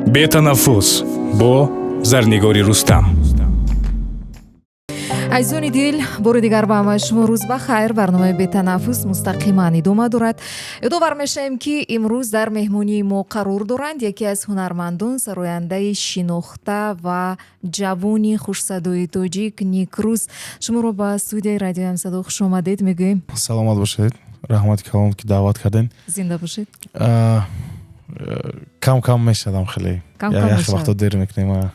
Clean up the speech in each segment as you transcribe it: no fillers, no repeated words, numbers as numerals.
Бетанаффус бо Зарнигори Рустам. Азизони дил, бори дигар ба ҳамаи шумо рӯз ба хайр. Барномаи «Бетанаффус» мустақиман идома дорад. Ёдовар мешавем, ки имрӯз дар меҳмонии мо қарор доранд яке аз ҳунармандон, сарояндаи шинохта ва ҷавони хушсадои тоҷик Никрӯз. Шуморо ба студияи Радиои Ҳамсадо хушомадед мегӯем. Саломат бошед, раҳмати калон, ки даъват кардем. Зинда бошед. Кам кам мешавам хеле. Яхе вақто дер мекунем.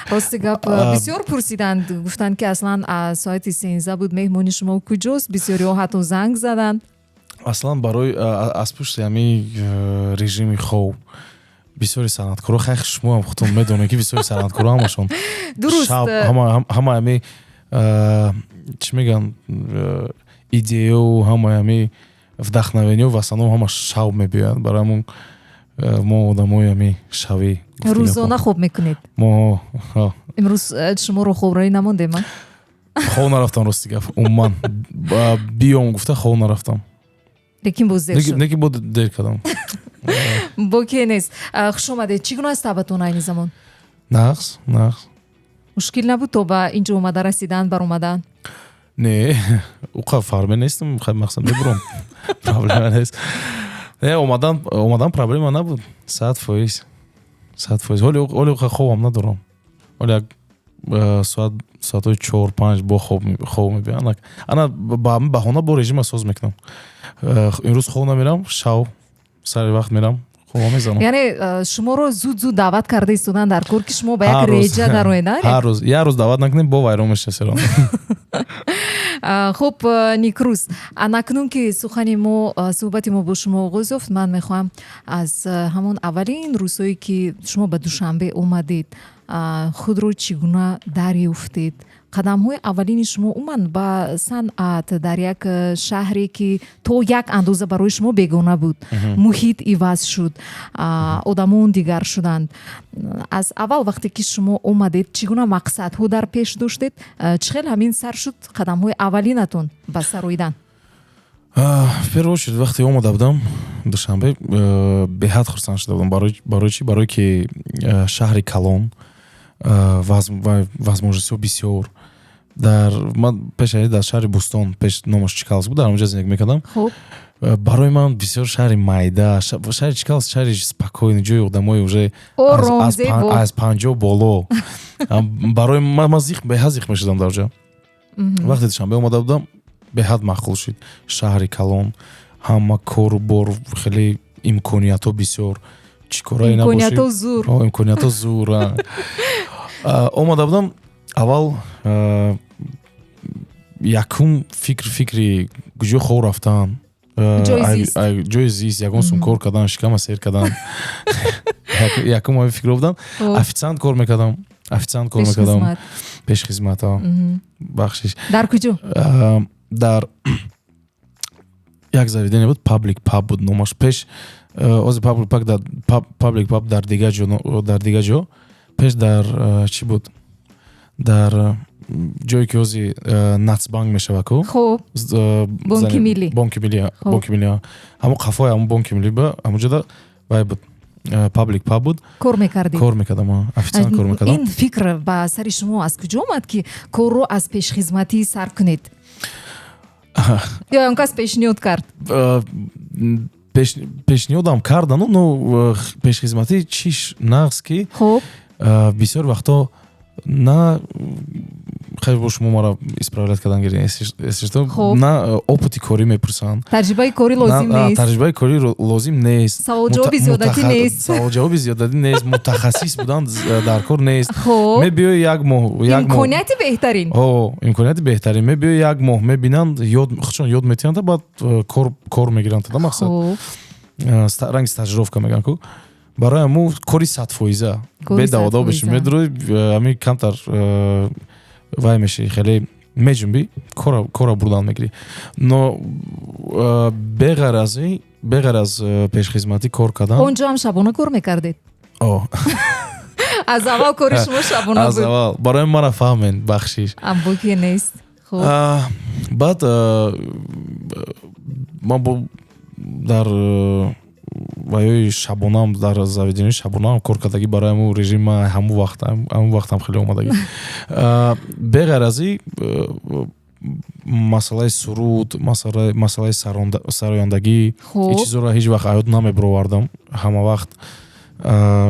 Рости гап, бисёр пурсиданд, гуфтанд, ки аслан аз соати 13 буд, меҳмони шумо куҷост? Бисёриҳо ҳатто занг заданд. Аслан барои аз пушти ҳамин режими хоб бисёри санъаткоро, хай, шумоам худтон медонед, ки бисёри санъаткоро ҳамашон ҳама ҳами, чӣ мегӯянд, идеяу ҳамаи ҳами вдохновение в основном ҳама шав мебиёяд. Барои ҳамон мо одамои ҳами шавӣ. Рӯзона хоб мекунед? Мо. Имрӯз шуморо хоброӣ намондем, а? Хоб нарафтам, рости гап, умуман биём гуфта хоб нарафтам. Лекин боз дер шуд. Лекин бо дер кардам. Боке нест. Хуш омадед. Чӣ гуна аст табатон айни замон? Нағз, нағз. Мушкил набуд то ба инҷо омада расидан, баромадан? Не, уқа фарме нестам, мақсад, мебурам, проблема нест. Не, омадан проблема набуд, 100%, 100%. Ҳоли уқа хобам надорам, ҳоли як соат, соатҳои 4-5 бо хоб мебиям. Ана ба баҳона бо режима соз мекунам. Имрӯз хоб намерам, шав сари вақт мерам, хоб мезанам. Яъне шуморо зуд зуд даъват карда истодан дар кор, ки шумо ба як реҷа дароед? Ҳар рӯз, як рӯз даъват накунем, бо вайрон меша серо. Хуб, Никрӯз, анакнун ки сухани мо, суҳбати мо бо шумо оғоз ёфт, ман мехоҳам аз ҳамон аввалин рӯзҳое, ки шумо ба Душанбе омадед, худро чӣ гуна дарёфтед, қадамҳои аввалини шумо умуман ба санъат дар як шаҳре, ки то як андоза барои шумо бегона буд, муҳит иваз шуд, одамон дигар шуданд. Аз аввал, вақте ки шумо омадед, чӣ гуна мақсадҳо дар пеш доштед? Чӣ хел ҳамин сар шуд қадамҳои аввалинатон ба сароидан? В первую очередь, вақте омада будам Душанбе, беҳад хурсанд шуда будам. Барои чӣ? Барое ки шаҳри калон, возможность ҳо бисёр. Дар ман пеш дар шаҳри Бӯстон, пеш номаш Чкаловск буд, дар онҷа зиндагӣ мекардам. Барои ман бисёр шаҳри майда, шаҳри Чкаловск шаҳри спокойный, ҷои одамои уже аз 50 боло. Барои ман зиқ, беҳад зиқ мешудам дар ҷо. Вақте Душанбе омада будам, беҳад маъқул шуд: шаҳри калон, ҳама кору бор, хеле имкониятҳо бисёр, чӣ корае Имкониятҳо зур. Имкониятҳо зур. Омада будам, аввал якум фикр, фикри куҷо хоб рафтан, ҷои зист, ягон сум кор кардан, шикама сер кардан. Якум ҳамин фикрро будам. Официант кор мекардам, официант кор мекардам, пешхизмат, бахшиш. Дар куҷо? Дар як заведение буд, Паблик Паб буд номаш пеш. Ҳозир Паблик Паб дар дигар ҷо, пеш дар чӣ буд, дар ҷое ки ҳозир Нацбанк мешавад ку. Хуб, Бонки Миллӣ. Бонки Миллӣ, Бонки Миллӣ, ҳамон қафои ҳамон Бонки Миллӣ ба ҳамонҷода вай буд, Паблик Паб буд. Кор мекардед? Кор мекардам, официант кор мекардам. Ин фикр ба сари шумо аз куҷо омад, ки корро аз пешхизматӣ сар кунед, ё он кас пешниҳод кард? Пешниҳодам кардану, ну, пешхизматӣ чиш нағз, ки бисёр вақтҳо на, хайр, бо шумо маро исправлять кардан гиред, если что, на опыт и корӣ мепурсанд. Таҷрибаи корӣ лозим нест. Таҷрибаи корӣ лозим нест. Саволҷавоби зиёдатӣ нест. Саволҷавоби зиёдатӣ нест, мутахассис будан дар кор нест. Мебиёи, як моҳ Имконияти беҳтарин. О, имконияти беҳтарин. Мебиёи, як моҳ мебинанд, ёд, худшон ёд метиҳанд, баъд кор мегиранд тада, мақсад, ранги стажировка мегӯянд ку. Барои ҳамун кори 100%-а, бедаводав беши, медурои, ҳамин камтар вай меши, хеле меҷунбӣ, кора бурдан мегирӣ. Но беғайр аз ин, беғайр аз пешхизматӣ кор кардан. Он ҷо ҳам шабона кор мекардед? Аз аввал кори шумо шабона буд. Аз аввал. Барои мара фаҳмен, бахшиш. Амбоке нест. Баъд ман бо дар Ваёи шабонаам, дар заведениҳои шабонаам кор кардагӣ, барои ҳамун режим ман ҳамун вақтам хеле омадагӣ. Беғайр аз и масъалаи суруд, масъалаи сарояндагӣ, ин чизҳоро ҳеҷ вақт аёд намебировардам, ҳама вақт.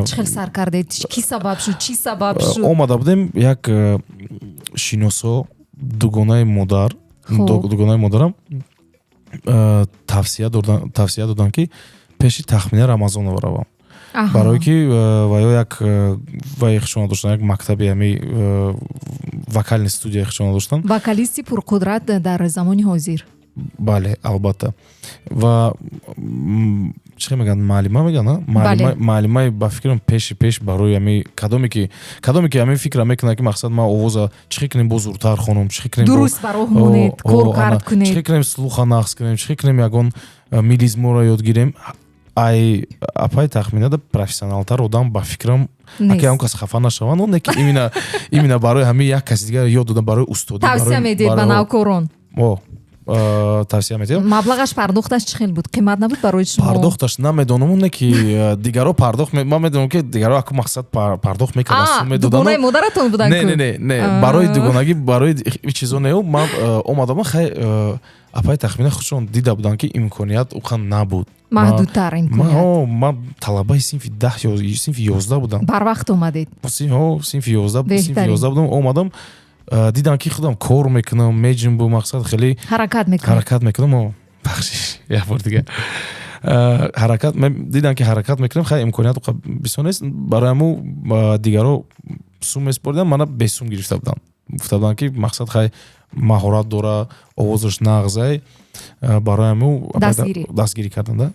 Чӣ хел сар кардед? Кӣ сабаб шуд, чӣ сабаб шуд? Омада будем, як шиносо, дугонаи модар, дугонаи модарам тавсия доданд, ки пеши Тахмина Рамазонова равам, барое ки ваё як ваи хишона доштанд, як мактаби ҳами вокальный студия хишона доштанд. Вокалисти пурқудрат дар замони ҳозир. Бале, албатта. Ва чӣ мегӯянд, муаллима мегӯянд, муаллимаи, ба фикрам, пеши пеш барои ҳами кадоме ки ҳамин фикра мекунад, ки мақсад ман овоза чӣ хел кунем, бозуртар хонам, чӣ хел кунем, дуруст ба роҳ монед, кор кард кунед, чӣ хел кунем, слуха нақс кунем, чӣ хел кунем, ягон мелизморо ёд гирем, ай апай Тахминада профессионалтар одам, ба фикрам, аки ҳам кас хафа нашаванд, не ки именно барои ҳамин як каси дигар ёд додам, барои устодӣ. Тавсия медиҳед ба навкорон? Тавсия медиҳам. Маблағаш, пардохташ чӣ хел буд? Қимат набуд барои шумо? Пардохташ намедонам, не ки дигаро пардохт, ман медонам, ки дигаро аку мақсад пардохт мекарданд. Дугонаи модаратон буданд? Не, не, не, не, барои дугонагӣ, барои чизо не. Ман омадам, хай, апаи Тахмина худшон дида буданд, ки имконият уқан набуд. Маҳдудтар имконият. Ман талабаи синфи 10 ё синфи 11 будам. Барвақт омадед. Синфи 11 будам, омадам, дидам, ки худам кор мекунам, меҷунбу, мақсад хеле ҳаракат мекунам, ҳаракат мекунам. Бахшиш, як бор дигар ҳаракат, дидам, ки ҳаракат мекунам. Хай, имконият бисёр нест, барои ҳаму дигаро сум месупоридам, мана бесум гирифта будам. Гуфта будам, ки мақсад, хай, маҳорат дора, овозаш нағзай, барои ҳаму дастгирӣ кардам да.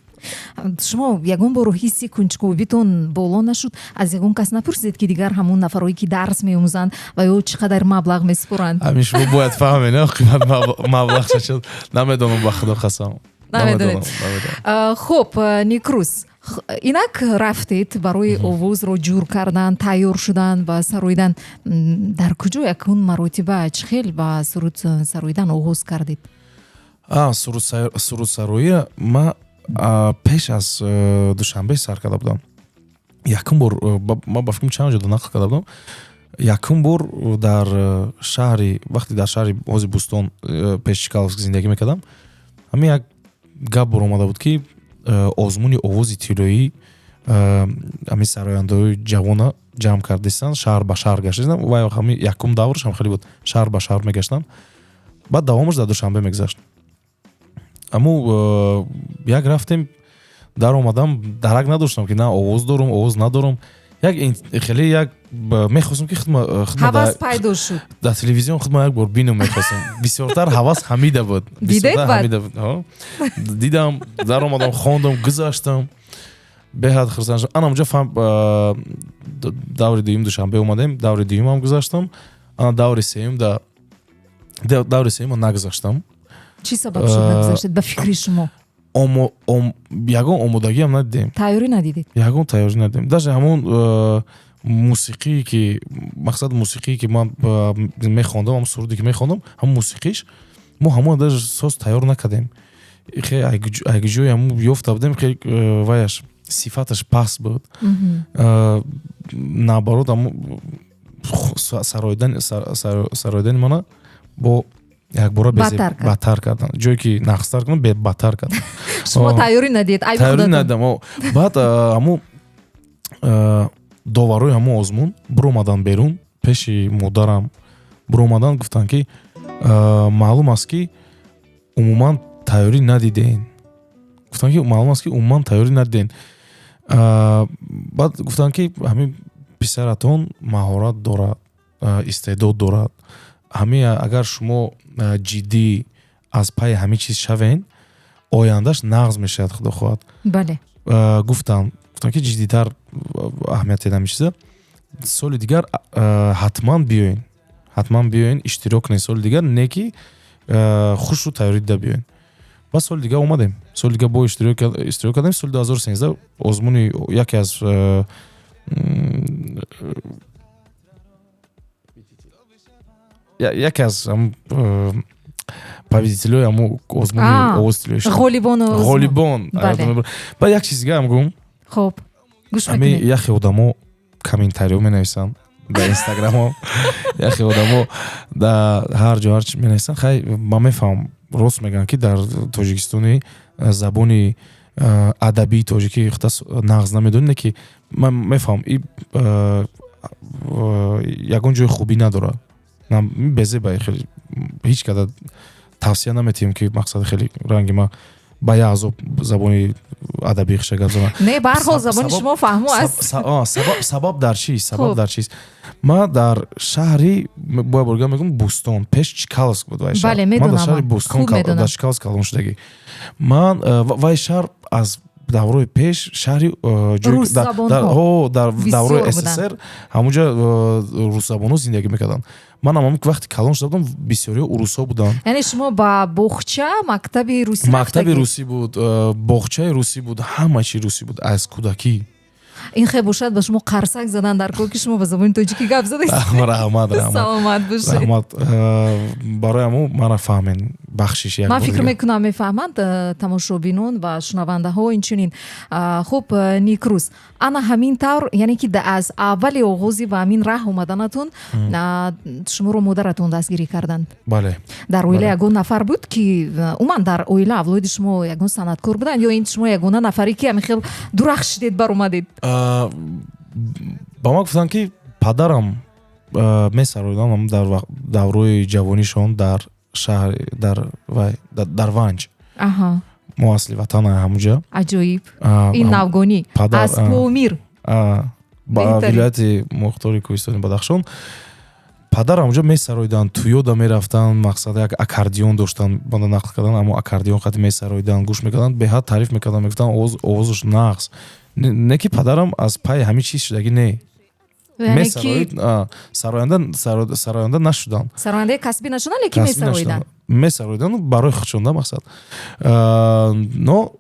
Шумо ягон бор ҳисси кунҷковитон боло нашуд, аз ягон кас напурсидед, ки дигар ҳамон нафарое ки дарс меомӯзанд ва ё чӣ қадар маблағ месупоранд? Ҳамин шумо бояд фаҳмед, қимат маблағ шуд, намедонам, ба худо қасам. Намедонед. Хуб, Некрӯз, инак рафтед барои овозро ҷур кардан, тайёр шудан ба сароидан. Дар куҷо якун маротиба, чӣ хел ба суруд сароидан оғоз кардед? Сурудсароиро ма пеш аз Душанбе сар карда будам. Якум бор ман, ба фикрам, чанд ҷода нақл карда будам, якум бор дар шаҳри, вақте дар шаҳри ҳози Бӯстон, пеш Чкаловск зиндагӣ мекардам, ҳамин як гап баромада буд, ки озмуни овози тиллоӣ, ҳамин сарояндаҳои ҷавона ҷамъ кардистанд, шаҳр ба шаҳр гаштистанд. Ва ҳамин якум давраш ҳам хеле буд, шаҳр ба шаҳр мегаштанд, баъд давомаш дар Душанбе мегузашт. Аммо як рафтем, даромадам, дарак надоштам, ки на овоз дорум, овоз надорум. Як хеле як мехостам, ки ҳавас пайдо шуд. Дар телевизион худма як бор бинум мехостам. Бисёртар ҳавас ҳамида буд. Дидед? Баъд дидам, даромадам, хондам, гузаштам, беҳад хурсанд шудам. Ана онҷо даври дуюм Душанбе омадем, даври дуюмам гузаштам. Ана даври сеюм, даври сеюма нагузаштам. Чӣ сабаб шуд нагузаштед, ба фикри шумо? Ягон омодагиам надидем. Тайёрӣ надидед? Ягон тайёрӣ надидем. Даже ҳамон мусиқие ки, мақсад, мусиқие ки ман мехондам, ҳамон суруде ки мехондам, ҳамон мусиқиш мо ҳамон даже соз тайёр накардем. Айгиҷои ҳамон ёфта будем, хе ваяш сифаташ паст буд. Наоборот, ҳамон сароидани мана бо якбора бадтар кардан, ҷое ки нақстар кунам, бадтар кардам. Шумо тайёрӣ надидед. Тайёрӣ надидам. Баъд ҳамун доварои ҳамун озмун биромаданд берун, пеши модарам биромаданд, гуфтанд, ки маълум аст, ки умуман тайёрӣ надидем. Гуфтанд, ки маълум аст, ки умуман тайёрӣ надидем. Баъд гуфтанд, ки ҳамин писаратон маҳорат дорад, истеъдод дорад, ҳамин агар шумо ҷиддӣ аз пайи ҳамин чиз шавен, ояндаш нағз мешавад, худо хоҳад. Гуфтам, ки ҷиддитар аҳамият диҳед ҳамин чиза, соли дигар ҳатман биёен, ҳатман биёен, иштирок кунед соли дигар, не ки хушу тайёрӣ дида биёен. Баъд соли дигар омадем, соли дигар бо иштирок кардем. Соли 2013 озмуни яке аз Победитель ои ҳамо озмуни Овози тиллоӣ. Ғолибон. Ғолибон. Баъд як чиз дига ҳам гум. Хоб, гӯш. Ҳами яхе одамо комментариё менависанд дар Инстаграмо, яхе одамо дар ҳар ҷо ҳарчи менависанд. Хай, ман мефаҳмам, рост мегӯянд, ки дар Тоҷикистони забони адабии тоҷикӣ хта нағз намедонӣ, не ки ман мефаҳмам, и ягон ҷои хубӣ надорад, безеба, хеле ҳеҷ када тавсия наметиҳем, ки мақсад хеле ранги ма ба як азоб забони адабии хиша гап занам. Не, ба ҳар ҳол забони шумо фаҳмо аст. Сабаб дар чист? Сабаб дар чист? Ман дар шаҳри, боя борга мегӯм, Бӯстон, пеш Чкаловск буд вай шаҳр. Ман дар шаҳри Бӯстон, дар Чкаловск калон шудагӣ. Ман вай шаҳр аз даврои пеш шаҳри дар даврои СССР ҳамунҷа русзабонҳо зиндагӣ мекарданд. Манам ҳам вақте калон шуда будам, бисёриҳо урусҳо буданд. Яъне шумо ба боғча, мактаби русӣ? Мактаби русӣ буд, боғчаи русӣ буд, ҳама чи русӣ буд аз кӯдакӣ. Ин хел бошад, ба шумо қарсак задан дар кор, ки шумо ба забони тоҷикӣ гап задед. Раҳмат, раҳмат. Саломат бошед. Раҳмат. Барои ҳамо мана фаҳмен, бахшиш як. Ман фикр мекунам, мефаҳманд тамошобинон ва шунавандаҳо инчунин. Хуб, Никрӯз, ана ҳамин тавр, яъне ки аз аввали оғози ба ҳамин раҳ омаданатон шуморо модаратон дастгирӣ карданд? Бале. Дар оила ягон нафар буд, ки умуман дар оила авлоди шумо ягон санъаткор буданд, ё ин шумо ягона нафаре, ки ҳамин хел дурахшидед, баромадед? Ба ман гуфтанд, ки падарам месароиданд дар даврои ҷавонишон дар шаҳр, дар вай, дар Ванҷ. Мо асли ватан ҳамуҷа. Аҷоиб, ин навгонӣ аз Помир. Ба вилояти мухтори кӯҳистони Бадахшон. Падарам онҷо месароиданд, туёда мерафтанд, мақсад, як аккордеон доштанд, банда нақл кардан, аммо аккордеон қати месароиданд, гӯш мекарданд, беҳад таъриф мекарданд, мегуфтанд, овозаш нағз. Не ки падарам аз пайи ҳамин чиз шудагӣ, не, месароид, сароянда нашуданд. Сарояндаи касбӣ нашуданд, лекин месароиданд. Месароиданд барои худшонда, мақсад. Но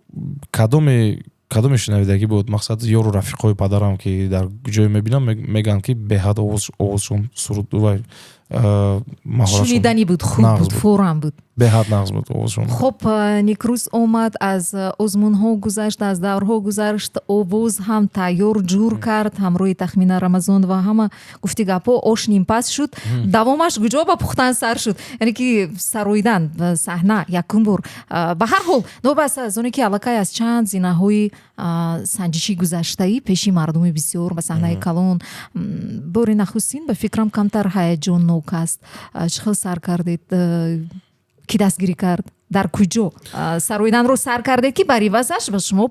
кадоме шунавидагӣ буд, мақсад, ёру рафиқҳои падарам, ки дар ҷое мебинам, мегӯянд, ки беҳад овозшон, суруд вай. Шуниданӣ буд, хуб буд, форам буд. Беҳад нағз буд овозшон. Хуб, Никрӯз омад, аз озмунҳо гузашт, аз даврҳо гузашт, овоз ҳам тайёр ҷур кард ҳамроҳи Тахмина Рамазон ва ҳама гуфти гапҳо, ош нимпаз шуд, давомаш куҷо ба пухтан сар шуд? Яъне ки сароидан, саҳна якум бор, ба ҳар ҳол, новобаста аз оне ки аллакай аз чанд зинаҳои санҷишӣ гузаштаӣ, пеши мардуми бисёр, ба саҳнаи калон бори нахустин, ба фикрам, камтар ҳаяҷоннок аст. Чӣ хел сар кардед? Кӣ дастгирӣ кард? Дар куҷо сароиданро сар кардед, ки бар ивазаш ба шумо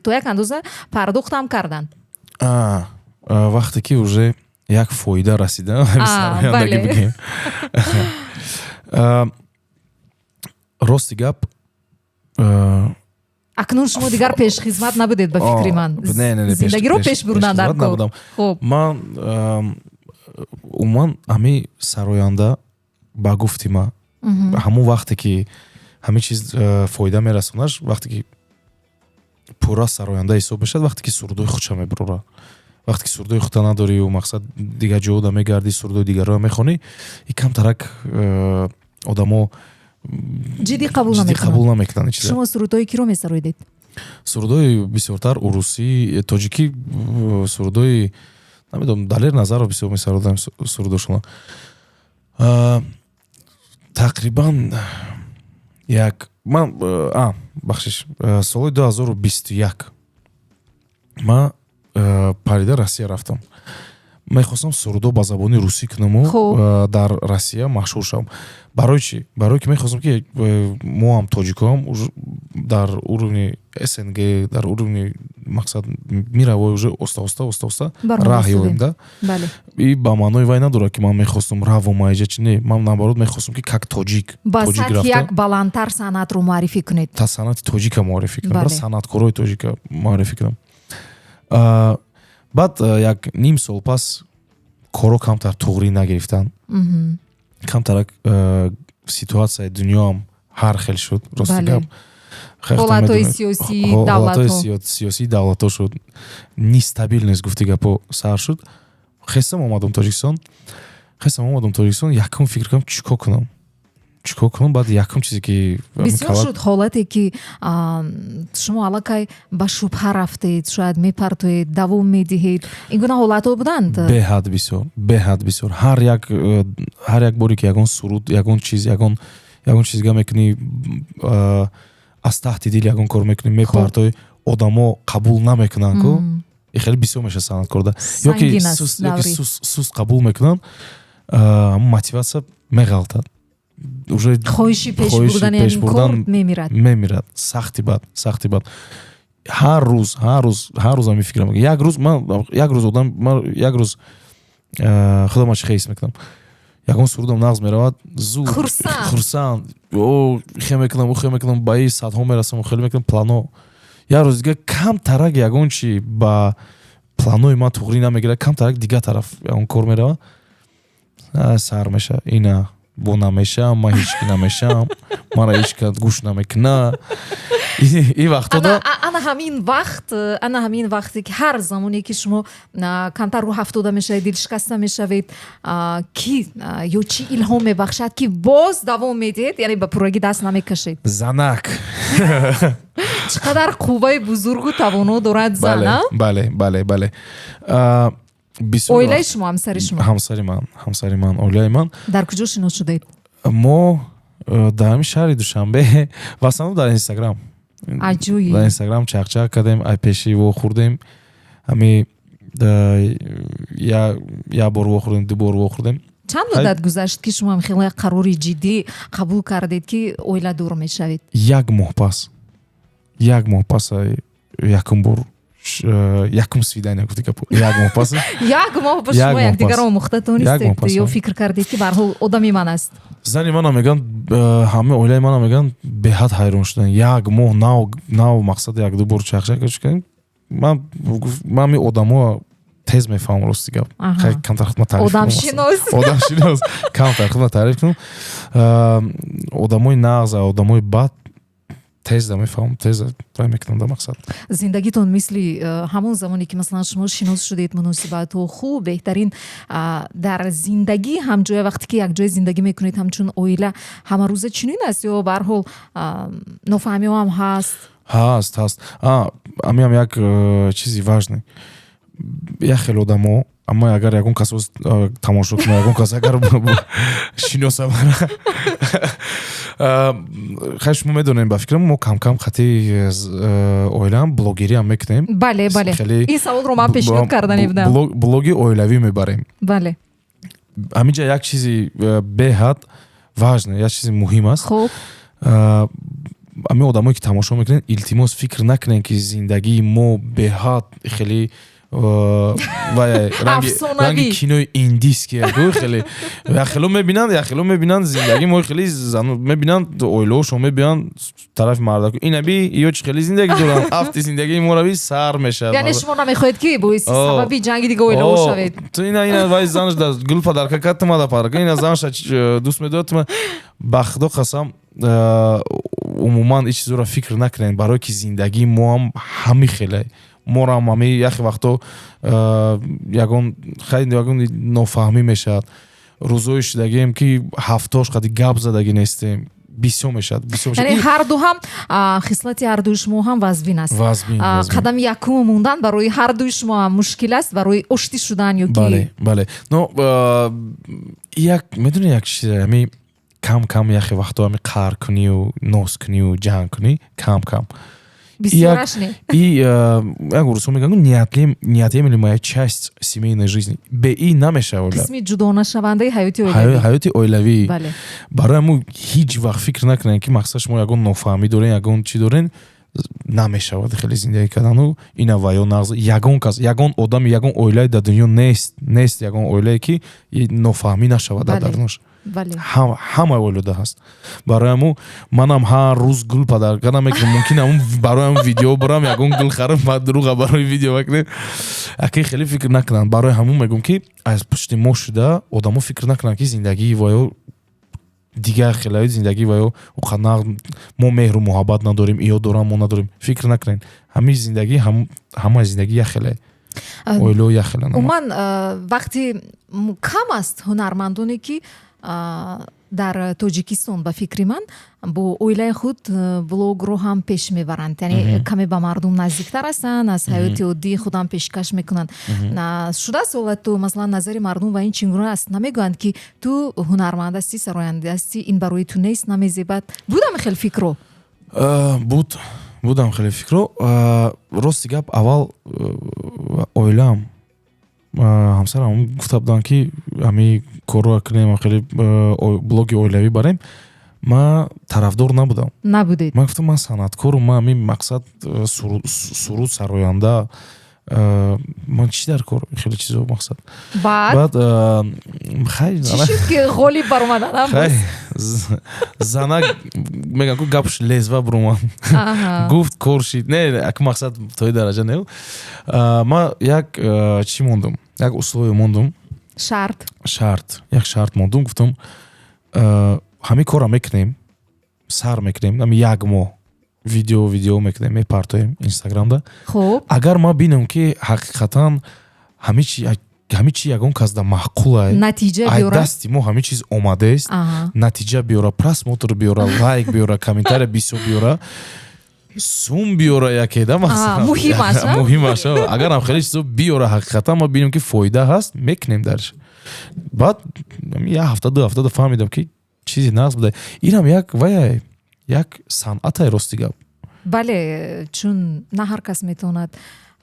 то як андоза пардохтам карданд? Вақте ки уже як фоида расида, сарояндагӣ бигем, рости гап. Акнун шумо дигар пешхизмат набудед, ба фикри ман, зиндагиро пеш бурдан дар кор. Хуб, ман умуман ҳамин сароянда, ба гуфти ман, ҳамон вақте ки ҳамин чиз фоида мерасонаш, вақте ки пурра сароянда ҳисоб мешавад, вақте ки сурудои худша мебурора. Вақте ки сурудои худта надорию, мақсад, дигар ҷода мегардӣ, сурудои дигарро мехонӣ, и камтарак одамо ҷиддӣ қабул қабул намекунанд. Шумо сурудҳои киро месароидед? Сурудҳои бисёртар урусӣ, тоҷикӣ, сурудҳои, намедонам, Далер Назаров бисёр месародам сурудошона. Тақрибан як ман, бахшиш, соли 2021 ман парида Россия рафтам. Мехостам сурудо ба забони русӣ кунаму дар Россия машҳур шавам. Барои чӣ? Барое ки мехостам, ки мо ҳам, тоҷикоам, дар уровни СНГ, дар уровни, мақсад, мировой уже оста оста, оста оста раҳ ёбем да. И ба маънои вай надорад, ки ман мехостам равом аиҷа чи, не, ман наоборот мехостам, ки как тоҷик ба сатҳи як баландтар санъатро муаррифӣ кунед. Та санъати тоҷика муаррифӣ кунам, санъаткорои тоҷика муаррифӣ кунам. Баъд як ним сол пас коро камтар туғрӣ нагирифтанд, камтарак ситуатсияи дунёам ҳар хел шуд, рости гап. Ҳолатҳои сиёсии. Сиёсии давлатҳо шуд, нестабильность, гуфти гапо, сар шуд. Хестам омадам Тоҷикистон, хестам омадам Тоҷикистон. Якум фикр кардам, чӣ кор кунам? Чӣ кор кунам? Баъд якум чизе ки Бисёр шуд ҳолате, ки шумо аллакай ба шубҳа рафтед, шояд мепартоед, давом медиҳед? Ин гуна ҳолатҳо буданд? Беҳад бисёр, беҳад бисёр. Ҳар як боре ки ягон суруд, ягон чиз, ягон чизга мекунӣ, аз таҳти дил ягон кор мекунӣ, мепартоӣ, одамо қабул намекунанд ку, и хеле бисёр мешавад санъаткорда. Ёки суст қабул мекунанд, мотиватсия меғалтад. Уже хоҳиши пеш бурдани кор мемирад. Мемирад. Сахти бад, сахти бад. Ҳар рӯз, ҳар рӯз, ҳар рӯз ҳамин фикрам. Як рӯз ман, як рӯз одам, ман як рӯз худам чӣ ҳис мекунам, ягон сурудам нағз меравад, зуд хурсанд, о хе мекунам, хе мекунам, ба и садҳо мерасам, хеле мекунам плано. Як рӯз дига камтарак ягон чи ба планои ман туғрӣ намегирад, камтарак дига тараф ягон кор меравад, сар мешавад: ина бо намешавам, ман ҳеҷ ки намешавам, мара ҳеҷ ка гӯш намекуна. И вақтода Ана ҳамин вақт, ана ҳамин вақте ки ҳар замоне ки шумо камтар рӯҳафтода мешавед, дилшикаста мешавед, ки ё чӣ илҳом мебахшад, ки боз давом медиҳед, яъне ба пуррагӣ даст намекашед? Занак. Чӣ қадар қувваи бузургу тавоно дорад зан! Бале. Оилаи шумо, ҳамсари шумо? Ҳамсари ман, ҳамсари ман, оилаи ман. Дар куҷо шинос шудед? Мо дар ҳамин шаҳри Душанбе, в основном дар Инстаграм. Аҷоиб! Дар Инстаграм чақчақ кардем, ай пеши вохӯрдем, ҳами як бор вохӯрдем, ду бор вохӯрдем. Чанд муддат гузашт, ки шумо хеле як қарори ҷиддӣ қабул кардед, ки оиладор мешавед? Як моҳ пас, як моҳ пас якум бор, якум свидания, гуфти гапо, як моҳ пас. Як моҳ ба шумо якдигарро омӯхта тонистед ё фикр кардед, ки барҳол одами ман аст? Зани мана мегӯянд, ҳамаи оилаи мана мегӯянд, беҳад ҳайрон шуданд. Як моҳ нав нав, мақсад, якду бор чақчақ кардем. Ман одамо тез мефаҳмам, рости гап, камтар худма таъриф. Одамшинос. Одамшинос, камтар худма таъриф кунам. Одамои нағз, одамои бад тез да мефаҳмам, тез вай мекунам да мақсад. Зиндагитон мисли ҳамон замоне, ки масалан шумо шинос шудед, муносибатҳо хуб, беҳтарин дар зиндагӣ ҳамҷоя, вақте ки якҷоя зиндагӣ мекунед ҳамчун оила, ҳамарӯза чунин аст ё барҳол нофаҳмиҳо ҳам ҳаст? Ҳаст, ҳаст. Амиам як чизи важный: як хел одамо, аммо агар ягон кас тамошо кунад, ягон кас агар шиноса мара, хай, шумо медонем, ба фикрам, мо камкам хати оилаам блогериам мекунем. Бале, ин саволро ман пешниҳод карда будам. Блоги оилавӣ мебарем. Ҳаминҷа як чизи беҳад важный, як чизи муҳим аст. Ҳамин одамое ки тамошо мекунед, илтимос, фикр накунед, ки зиндагии мо беҳад хеле ранги кинои индийский хеле. Яхело мебинанд, яхело мебинанд зиндагии мо, хеле мебинанд, оилаҳошон мебинанд, тарафи мардаку инаби ё чӣ хеле зиндагӣ доранд, афти зиндагии морави сар мешавад. Яъне шумо намехоҳед, ки боиси сабаби ҷанги дига оилаҳо шавед? Ту ина, ина вай занаш да гул подарка кард, тумада подарка, ина занша дӯст медорад, тума. Ба худо қасам, умуман ин чизоро фикр накунед, барое ки зиндагии мо ҳам ҳами хеле, морам ҳами яхе вақто ягон, хай, ягон нофаҳмӣ мешавад, рӯзҳои шудагием, ки ҳафтош қади гап задагӣ нестем, бисёр мешавад, бисёр. Яъне ҳарду ҳам, хислати ҳардуи шумо ҳам вазбин аст. Вазбин. Қадами якум мондан барои ҳардуи шумо ҳам мушкил аст, барои оштӣ шудан ё ки Бале, но як медонӣ, як чиз, ҳами кам кам яхе вақто ҳами қаҳр кунию, ноз кунию, ҷанг кунӣ кам кам. Бисёраш не. И як русо мегӯянд, неотъемлемая часть семейной жизни. Бе и намешавад. Қисми ҷудонашавандаи ҳаёти оилавӣ. Ҳаёти оилавӣ. Барои ҳамун ҳеҷ вақт фикр накунед, ки мақсад шумо ягон нофаҳмӣ дорен, ягон чӣ дорен, намешавад хеле зиндагӣ кардану ина ва ё нағз. Ягон кас, ягон одами, ягон оилае дар дунё нест, нест ягон оилае, ки нофаҳмӣ нашавад дар дарунаш. Ҳама оилада ҳаст. Барои ҳамун манам ҳар рӯз гул подарка намекунам. Мумкин ҳамун барои ҳамун видео барам, ягон гул харам, баъд дурӯға барои видео бакунем. Аки хеле фикр накунанд. Барои ҳамун мегӯм, ки аз пушти мо шуда одамо фикр накунанд, ки зиндагии ваё дигар хелаи зиндагӣ ва ё оқанақ, мо меҳру муҳаббат надорем, иё дорам, мо надорем. Фикр накунед. Ҳамин зиндагӣ, ҳамаи зиндагӣ як хеле, оилао як хеле. Умуман, вақти кам аст ҳунармандоне, ки Дар Тоҷикистон, ба фикри ман, бо оилаи худ блогро ҳам пеш мебаранд, яъне каме ба мардум наздиктар ҳастанд, аз ҳаёти оддии худам пешкаш мекунанд. Шудааст ҳолату, масалан, назари мардум ва ин чӣ гуна аст? Намегӯянд, ки ту ҳунарманд ҳастӣ, сароянда ҳастӣ, ин барои ту нест, намезебад? Будам хеле фикро? Буд, будам хеле фикро. Рости гап, аввал оилаам, ҳамсарам гуфта буданд, ки ҳамин корро кунем, хеле блоги оилавӣ барем. Ман тарафдор набудам. Набудед? Ман гуфтам, ман санъаткорум, ман ҳамин мақсад суруд сароянда, ман чӣ дар кор хеле чизо, мақсад. Баъд? Баъд хай. Чӣ шуд, ки ғолиб баромадан? Хай, занак мегӯям ку, гапш лезва буромад, гуфт, кор шид. Не, аку мақсад то дараҷа не. Ман як чӣ мондум, як условие мондум. Шарт. Шарт, як шарт мондум. Гуфтам, ҳамин корро мекунем, сар мекунем, ҳами як моҳ видео мекунем, мепартоем Инстаграмда. Агар ман бинам, ки ҳақиқатан ҳамин чи ягон кас да маъқулай, натиҷа ай биёрад, дасти мо ҳамин чиз омадааст, натиҷа биёра, просмотр биёра, лайк биёра, комментария бисёр биёра, сум биёра, яке да мақсад. Муҳимаш, а? Муҳимаш. Агар ҳам хеле чизо биёра, ҳақиқатан ма бинем, ки фоида ҳаст, мекунем дарш. Баъд як ҳафта, 2 ҳафта фаҳмидам, ки чизи нағз буда. Инам як вая, як санъатай, рости гап. Бале, чун на ҳар кас метавонад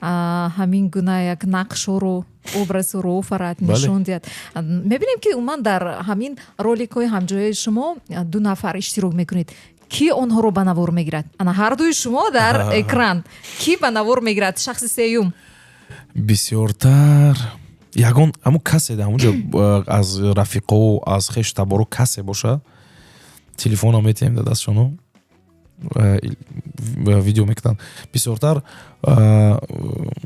ҳамин гуна як нақшҳоро, образҳоро офарад, нишон диҳад. Мебинем, ки умуман дар ҳамин роликҳои ҳамҷояи шумо ду нафар иштирок мекунед. Кӣ онҳоро ба навор мегирад? Ана ҳардуи шумо дар экран, кӣ ба навор мегирад, шахси сеюм? Бисёртар ягон ҳамун касе дар ҳамунҷо аз рафиқо, аз хешу таборо касе боша, телефонро метиҳем дар дастшоно, видео мекунанд. Бисёртар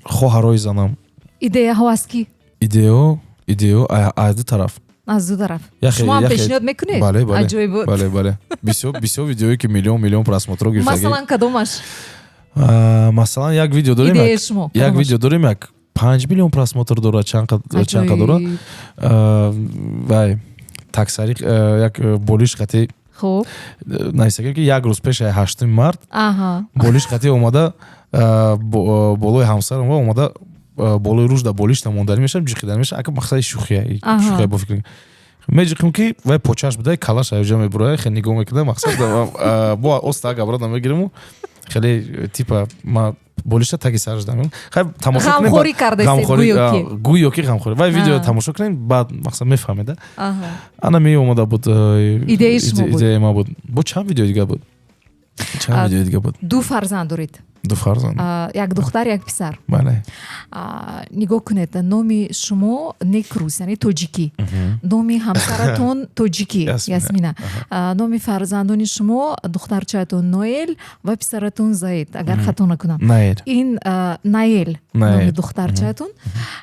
хоҳарои занам. Идеяҳо аз кӣ? Идеяҳо аз ду тараф. Аз ду тараф. Шумо ҳам пешниҳод мекунед? Бале, бале. Аҷоибот. Бале, бале, бисёр, бисёр видеое, ки миллион миллион просмотрро гирифтаги. Масалан, кадомаш? Масалан, як видео дорем. Идеяи шумо. Як видео дорем, як 5 миллион просмотр дорад, чанд дорад. Вай таксари як болиш қати нависагем, ки як рӯз пеш 8-уми март болиш қати омада болои ҳамсарам омада, болои рӯжда болишта монданӣ мешавам, ҷиқиданӣ мешавам. Ака, мақсади шӯхия, шӯхия бо фикр меҷиқим, ки вай почаш буда, калаш аёҷа мебуроя, хеле нигоҳ мекунад. Мақсад, бо оста габрада мегириму хеле типа ма болишта таги сараш дам. Хай, тамошо кунем. Ғамхорӣ кардастед гӯё ки. Гӯё ки ғамхорӣ. Вай видео тамошо кунем, баъд мақсад мефаҳмеда. Ана меомада буд. Идеяи шумо буд. Идеяи ма буд. Бо чанд видеои дига буд, чанд видеои дига буд. Ду фарзанд доред? Ду фарзанд. Як духтар, як писар. Бале. Нигоҳ кунед, номи шумо Некрӯз, яъне тоҷикӣ, номи ҳамсаратон тоҷикӣ, Ясмина, номи фарзандони шумо, духтарчаатон Ноэл ва писаратон Заид, агар хато накунам. Ин Наэл номи духтарчаатон.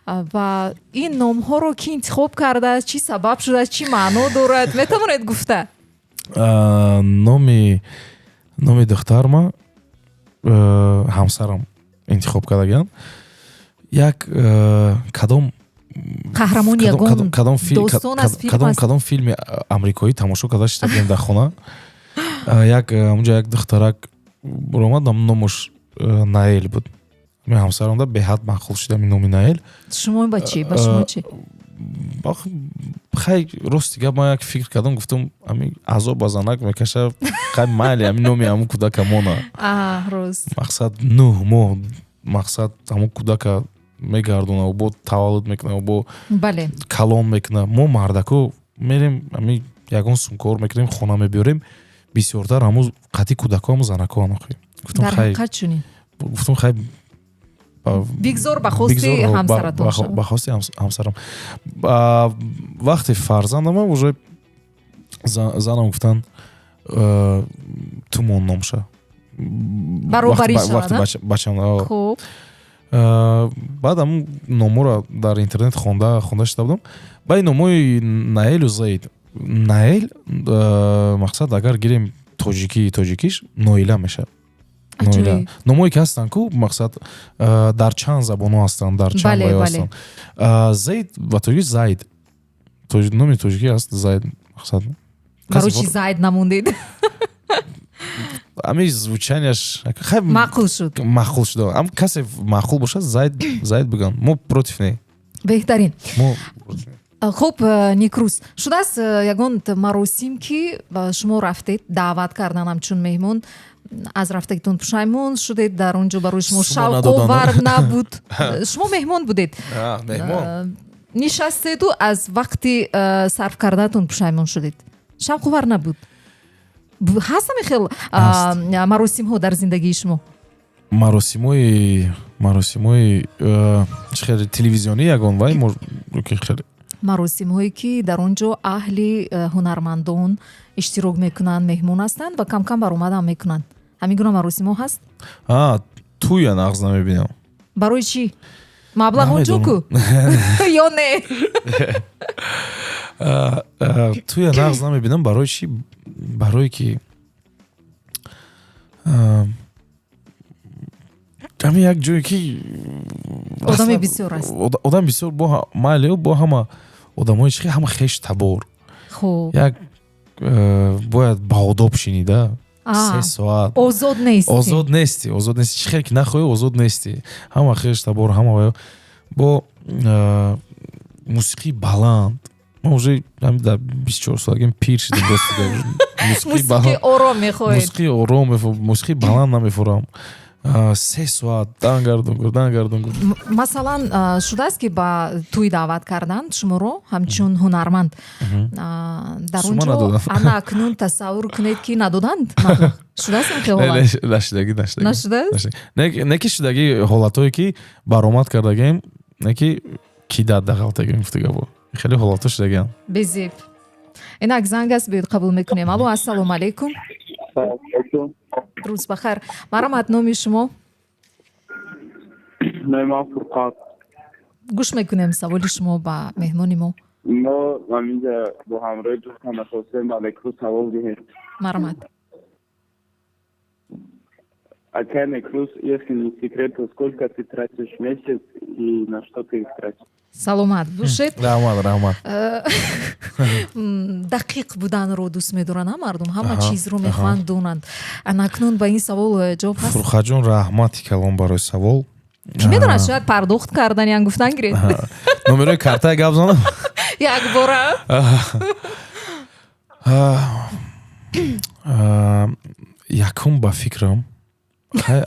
Ва ин номҳоро кӣ интихоб кардааст, чӣ сабаб шудааст, чӣ маъно дорад, метавонед гуфта? Номи духтарма ҳамсарам интихоб кардагианд. Як кадом қаҳрамони ягон достон аз филм аст? Кадом филми амрикоӣ тамошо карда шида будем дар хона, як онҷо як духтарак баромад, номаш Наэл буд. Ҳамсарам да беҳад маъқул шуда номи Наэл. Шумо ба чӣ, ба шумо чӣ? Хай, рости гап, ман як фикр кардам, гуфтам, ами азоб ба занак мекаша, хай, майли, ами номи ҳамун кӯдака мона. Рост. Мақсад, 9 моҳ, мақсад, ҳамун кӯдака мегардона, бо таваллуд мекуна, бо калон мекуна. Мо мардако мерем, ами ягон сумкор мекунем, хона мебиёрем, бисёртар ҳамун қатъи кӯдако ҳамун занако охи. Гуфтам, хай, гуфтам, хай. Бигзор ба хости ҳамсаратон. Ба хости ҳамсарам. Вақте фарзандама уже занам гуфтанд, тумон номша. Баробарӣ. Вақти бачам. Баъд ҳамун номҳоро дар интернет хонда хонда шида будам. Баъд номҳои Наэлу Заид. Наэл, мақсад, агар гирем тоҷикии тоҷикиш, Ноила мешавад. Ноила. Номҳое ки ҳастанд ку, мақсад, дар чанд забонҳо ҳастанд, дар чанд ваё ҳастанд. Заид ба тоҷики Зайд, номи тоҷикӣ аст Зайд, мақсад. Барои чи Зайд намондед? Ами звучание ш маъқул шуд. Маъқул шуд. Ам касе маъқул бошад, Зайд, Зайд биган, мо против не. Беҳтарин. Хуб, Некрӯз, шудааст ягон маросим, ки шумо рафтед, даъват кардан ҳамчун меҳмон, аз рафтагитон пушаймон шудед, дар он ҷо барои шумо шавқовар набуд, шумо меҳмон будед, нишастеду аз вақти сарф кардаатон пушаймон шудед, шавқовар набуд? Ҳаст ҳамин хел маросимҳо дар зиндагии шумо? Маросимҳои чӣ хеле, телевизионӣ ягон вай хеле? Маросимҳое, ки дар он ҷо аҳли ҳунармандон иштирок мекунанд, меҳмон ҳастанд ва камкам баромадам мекунанд, ҳамин гуна маросимҳо ҳаст? Тӯя нағз намебинам. Барои чӣ? Маблағ он ҷо ку ё не? Тӯя нағз намебинам. Барои чӣ? Барое ки ҳамин як ҷое ки одами бисёр аст. Одам бисёр, бо майли, бо ҳама одамои чи, ҳама хеш табор, як бояд баодоб шинида 3 соат. Озод нести. Озод нести, озод нести. Чӣ хел ки нахоҳӣ, озод нести. Ҳама хеш табор, ҳама бо мусиқии баланд. Ман уже дар 24 солагим пир шидам. Мусиқии ором мехоҳед. Мусиқии ором, мусиқии баланд намефурам. 3 соат дангардунгур, дангардунгур. Масалан, шудааст, ки ба тӯй даъват карданд шуморо ҳамчун ҳунарманд, дар он ҷо, ана акнун тасаввур кунед, ки надоданд? Шудааст ин хел ҳолат? Нашудагӣ. Нашудааст? Не ки шудагӣ ҳолатҳое, ки баромад кардагем, не ки кидат дағалтагем, гуфтагабо, хеле ҳолатҳо шудагиам. Безеб. Инак занг аст, биёед, қабул мекунем. Алло, ассалому алайкум. Рӯз бахайр, марҳамат, номи шумо? Номи ман Фурқат. Гӯш мекунем саволи шумо ба меҳмони мо. Мо ҳаминҷа бо ҳамроҳи дӯстам мехостем ба Некрӯз савол диҳем. Марҳамат. Акай Некрӯз, если не секрет, то сколько ты тратишь в месяц и на что ты их тратишь? Саломат бошед. Раҳмат, раҳмат. Дақиқ буданро дӯст медоранд мардум, ҳама чизро мехоҳанд донанд. Анакнун ба ин савол ҷавоб ҳаст? Фурқатҷон, раҳмати калон барои савол. Кӣ медонад, шояд пардохт карданиан, гуфтан гиред. Номерои картая гап занам. Якбора. Якум, ба фикрам,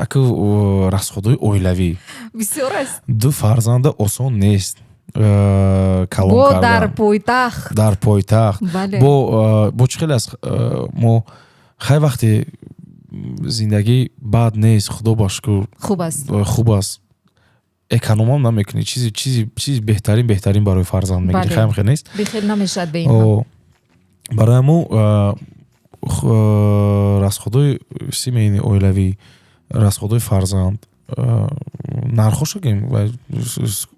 аку расход ҳои оилавӣ бисёр аст. Ду фарзанда осон нест калон. Бо дар пойтахт. Дар пойтахт. Бо чӣ хеле аст, мо хай вақте зиндагӣ бад нест, худо ба шукр. Хуб аст. Хуб аст, эконом ам намекунӣ, чизи беҳтарин, беҳтарин барои фарзанд мегирӣ, хайм хел нест. Бехел намешавад бе ин. Барои ҳамо расход ҳои семейный, оилавӣ, расход ҳои фарзанд, нархоша гем,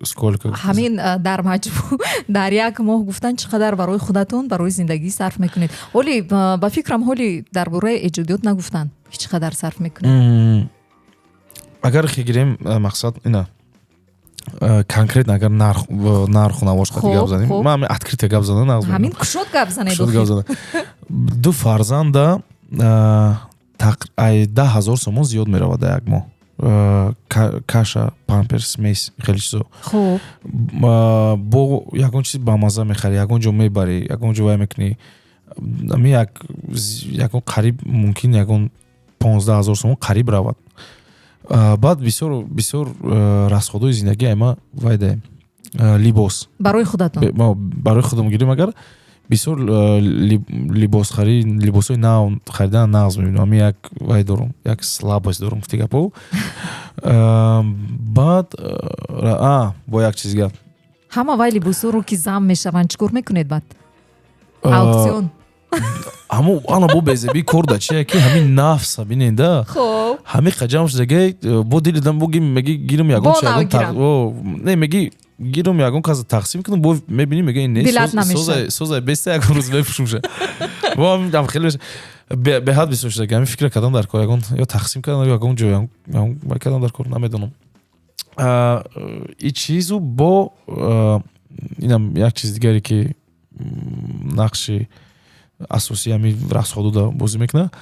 сколько? Ҳамин дар маҷмӯъ дар як моҳ гуфтан, чӣ қадар барои худатон, барои зиндагӣ сарф мекунед? Ҳоли, ба фикрам, ҳоли дар бораи эҷодиёт нагуфтанд, ки чӣ қадар сарф мекунед. Агар гирем, мақсад ина, конкретно агар нарху навош қати гап занем, ман ҳамин открыто гап задан. Ҳамин кушод гап занед. Гап задан. Ду фарзанда ай 10 000 сомон зиёд меравад дар як моҳ: каша, памперс, смесь, хеле чизо. Бо ягон чизи бамаза мехарӣ, ягон ҷо мебарӣ, ягон ҷо вай мекунӣ, ами ягон қариб мумкин ягон 15 000 сомон қариб равад. Баъд бисёр бисёр расход ҳои зиндагӣ айма вайда, либос. Барои худатон. Барои худам гирем, агар бисёр либосхарӣ, либосҳои нав харидан нағз мебинам. Ами як вай дорум, як слабость дорум, гуфти гапо. Баъд бо як чиз гап. Ҳама вай либосҳоро, ки зам мешаванд, чӣ кор мекунед баъд? Аукцион? Ҳамо ана бо безебӣ кор да чия, ки ҳамин нафса бинеда. Ҳамин қаҷам шудаге, бо дилидам буги, меги гирум ягон, не, меги гирум ягон каса тақсим кунам, бо мебинӣ, мега ин не, созай беста, ягон рӯз мепӯшумша. Бо ҳам хеле беҳад бисёр шудаги. Ҳамин фикра кардам, дар кор ягон ё тақсим кардам, ё ягон ҷо кардам дар кор, намедонам. И чизу бо инам як чиз дигаре, ки нақши Асосии ҳами расходуда бозӣ мекунад.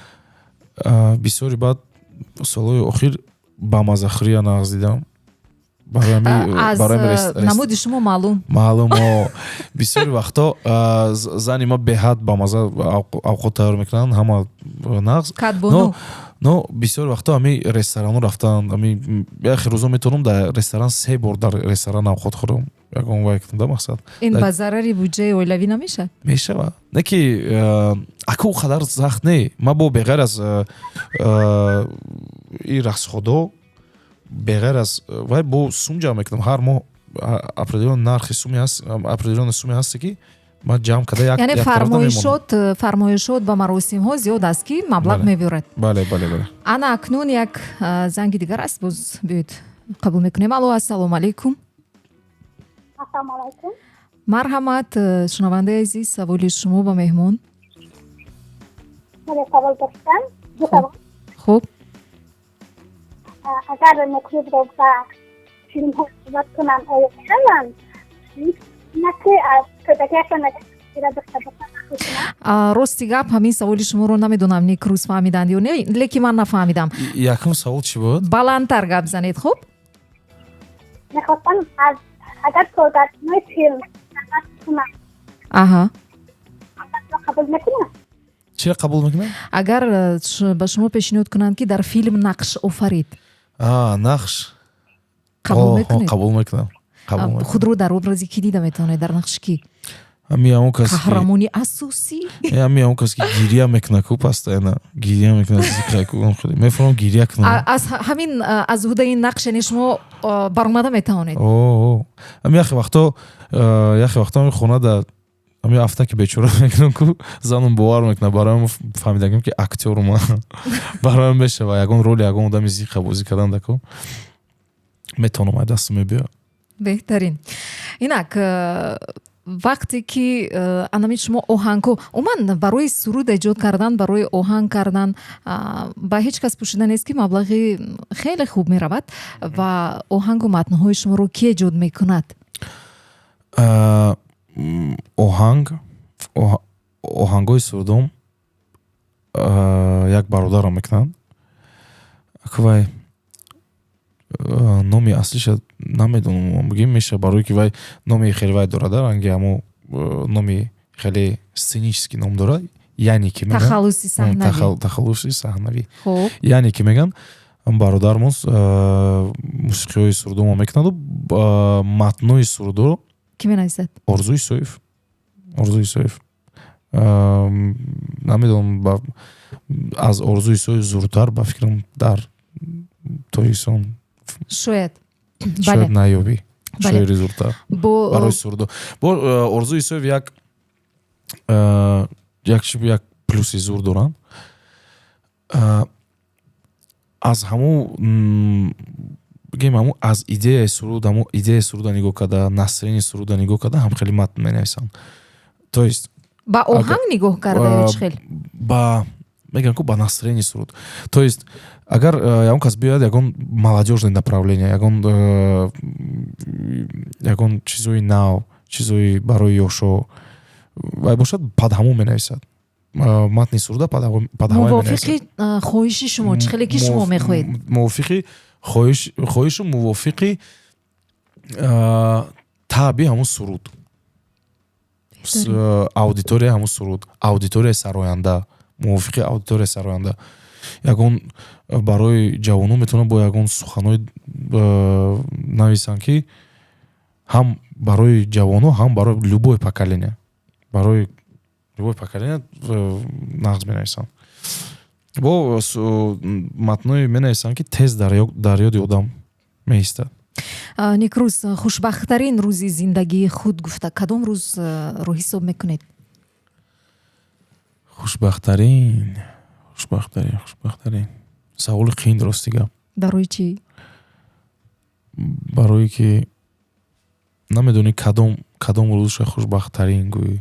Бисёри баъд солҳои охир ба мазахӯрия нағз дидам. Аз намуди шумо маълум. Маълум. Бисёри вақтҳо зани ма беҳад ба маза авқот тайёр мекунанд, ҳама нағз. Кадбону. Но бисёри вақтҳо ҳами ресторанҳо рафтан, ами яхе рӯзо метавонам дар ресторан се бор дар ресторан авқот хӯрам, ягон вай кунам да, мақсад. Ин ба зарари буҷаи оилавӣ намешавад? Мешавад, не ки аку ӯ қадар сахт не. Ма бо беғайр аз и расходо, беғайр аз вай, бо сум ҷамъ мекунам ҳар моҳ. Определённый нархи суми ҳаст, определённый суме ҳасте, ки ман ҷамъ карда як Яъне фармоишот ба маросимҳо зиёд аст, ки маблағ мебиёрад. Бале. Ана акнун як занги дигар аст, боз биёед, қабул мекунем. Алло, ассалому алайкум. Ассалому алайкум. Марҳамат, шунавандаи азиз, саволи шумо ба меҳмон. Савол доштам, ду савол. Хуб. Агар Некрӯзро ба филмҳо даъват кунам, оё мераванд? На ки аз кӯдакиашон дошта бошанд. Рости гап, ҳамин саволи шуморо намедонам, Некрӯз фаҳмиданд ё не, лекин ман нафаҳмидам. Якум савол чӣ буд? Баландтар гап занед, хуб. Мехостам аз агар коргардонои филм даъват кунам, қабул мекунам? Чиро қабул мекунам? Агар ба шумо пешниҳод кунанд, ки дар филм нақш офарид. Нақш. Қабул мекунед? Қабул мекунам. Худро дар образи кӣ дида метавонед, дар нақши кӣ? Ҳами ҳамон кас. Қаҳрамони асосӣ? Ҳами ҳамон кас, ки гиря мекунад ку, постоянно гиря мекунад. Мефаҳмам, гиря кунам. Аз ҳамин, аз ҳудаи нақш, яъне шумо баромада метавонед? Ҳами яхе вақтҳо ҳами хона да ҳами афтаки бечора мекунам ку, занам бовар мекунад. Бароям фаҳмидагим, ки актёру ман бароям мешава ягон роли ягон одами зиқа бозӣ кардан да ку метавонам, ай дастам мебиёяд. Беҳтарин. Инак, вақте ки анами шумо оҳангҳо, умуман барои суруд эҷод кардан, барои оҳанг кардан ба ҳеҷ кас пӯшида нест, ки маблағи хеле хуб меравад. Ва оҳангу матнҳои шуморо кӣ эҷод мекунад? Оҳанг, оҳангҳои сурудом як бародарам мекунанд. Вай номи аслиша намедонам, бигем меша, барое ки вай номи хеле вай дорад, ранги ҳамо номи хеле сценический ном дорад, яъне ки Тахаллуси саҳнавӣ. Тахаллуси саҳнавӣ, яъне ки меган. Бародармон мусиқиҳои сурудомо мекунаду матнои сурудоро Кӣ менависад? Орзу Исоев, Орзу Исоев. Намедонам, аз Орзу Исоев зуртар, ба фикрам, дар Тоҷикистон Шояд. шояд наёбӣ шоири зуртар барои сурудо. Бо Орзу Исоев як плюси зур доранд. Аз ҳамун, бигем, ҳамун аз идеяи суруд, ҳамун идеяи суруда нигоҳ карда, настроение суруда нигоҳ карда, ҳам хеле матн менависанд, то есть Ба оҳанг нигоҳ карда ё чӣ хел? Ба, мегӯям ку, ба настроение суруд. То есть агар ягон кас биёяд, ягон молодёжное направление, ягон чизои нав, чизои барои ёшо вай бошад, пад ҳамон менависад матни суруда, пад ҳамон. Мувофиқи хоҳиши шумо, чӣ хеле ки шумо мехоҳед. Мувофиқи хоҳишу мувофиқи таъби ҳамон суруд, аудиторияи ҳамон суруд, аудиторияи сароянда, мувофиқи аудиторияи сароянда. Ягон барои ҷавонон метавонад бо ягон суханҳои нависанд, ки ҳам барои ҷавонон, ҳам барои любое поколение, барои любое поколение нағз менависанд. Бо матное менависанд, ки тез дар ёди одам меистад. Некрӯз, хушбахттарин рӯзи зиндагии худ гуфта кадом рӯзро ҳисоб мекунед? Хушбахттарин, хушбахттарин, хушбахттарин, саволи қиин, рости гап. Барои чӣ? Барое ки намедонӣ кадом рӯзша хушбахттарин гӯӣ.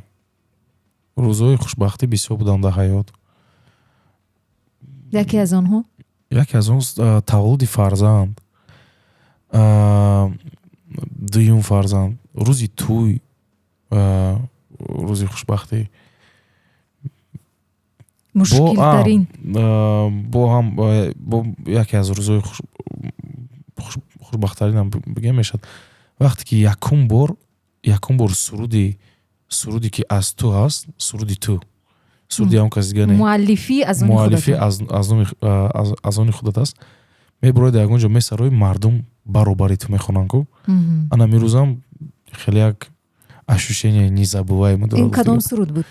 Рӯзҳои хушбахтӣ бисёр буданд дар ҳаёт. Яке аз онҳо? Яке аз он таваллуди фарзанд, дуюм фарзанд, рӯзи тӯй, рӯзи хушбахтӣ. Мушкилтарин. Бо ҳам бо яке аз рӯзҳои хушбахттаринам бигем мешавад, вақте ки якум бор суруде ки аз ту ҳаст, суруди ту, суруди ҳамон кас дига не, муаллифӣ аз муаллифӣ аз они худат аст, мебурои дар ягон ҷо месарои, мардум баробари ту мехонанд ку. Ана мирӯзам хеле як ощущение незабываемое дорад. Ин кадом суруд буд?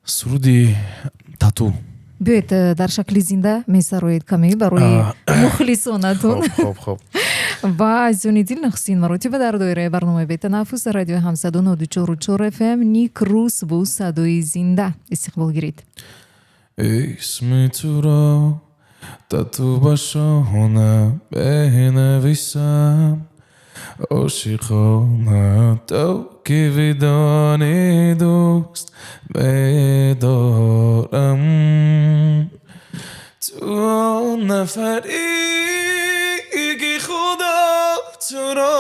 Суруди «Тату». Биёед, дар шакли зинда месароед каме барои мухлисонатон. Хоб, хоб. Ва азизони дил, нахустин маротиба дар доираи барномаи «Бетанаффус» радиои Ҳамсадо 94,4 ФМ Ник Рус бо садои зинда истиқбол гиред. Исми туро тату ба шона бенависам ошиқона, то ки бидонӣ дӯст медорам. Ту он нафарӣ, ки Худо туро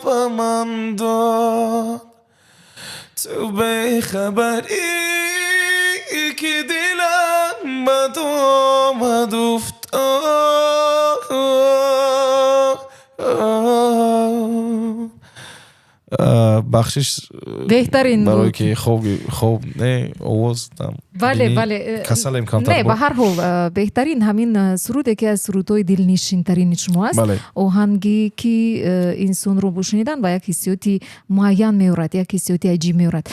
ба ман дод, ту бехабарӣ, ки дилам ба ту омад уфтод. Бахшиш. Беҳтарин. Барое ки хоб не, овоз там. Бале, бале. Касалем камтар. Не, ба ҳар ҳол, беҳтарин. Ҳамин суруд яке аз сурудҳои дилнишинтарини шумо аст. Оҳанге ки инсонро бо шунидан ба як ҳиссиёти муайян меорад, як ҳиссиёти аҷиб меорад.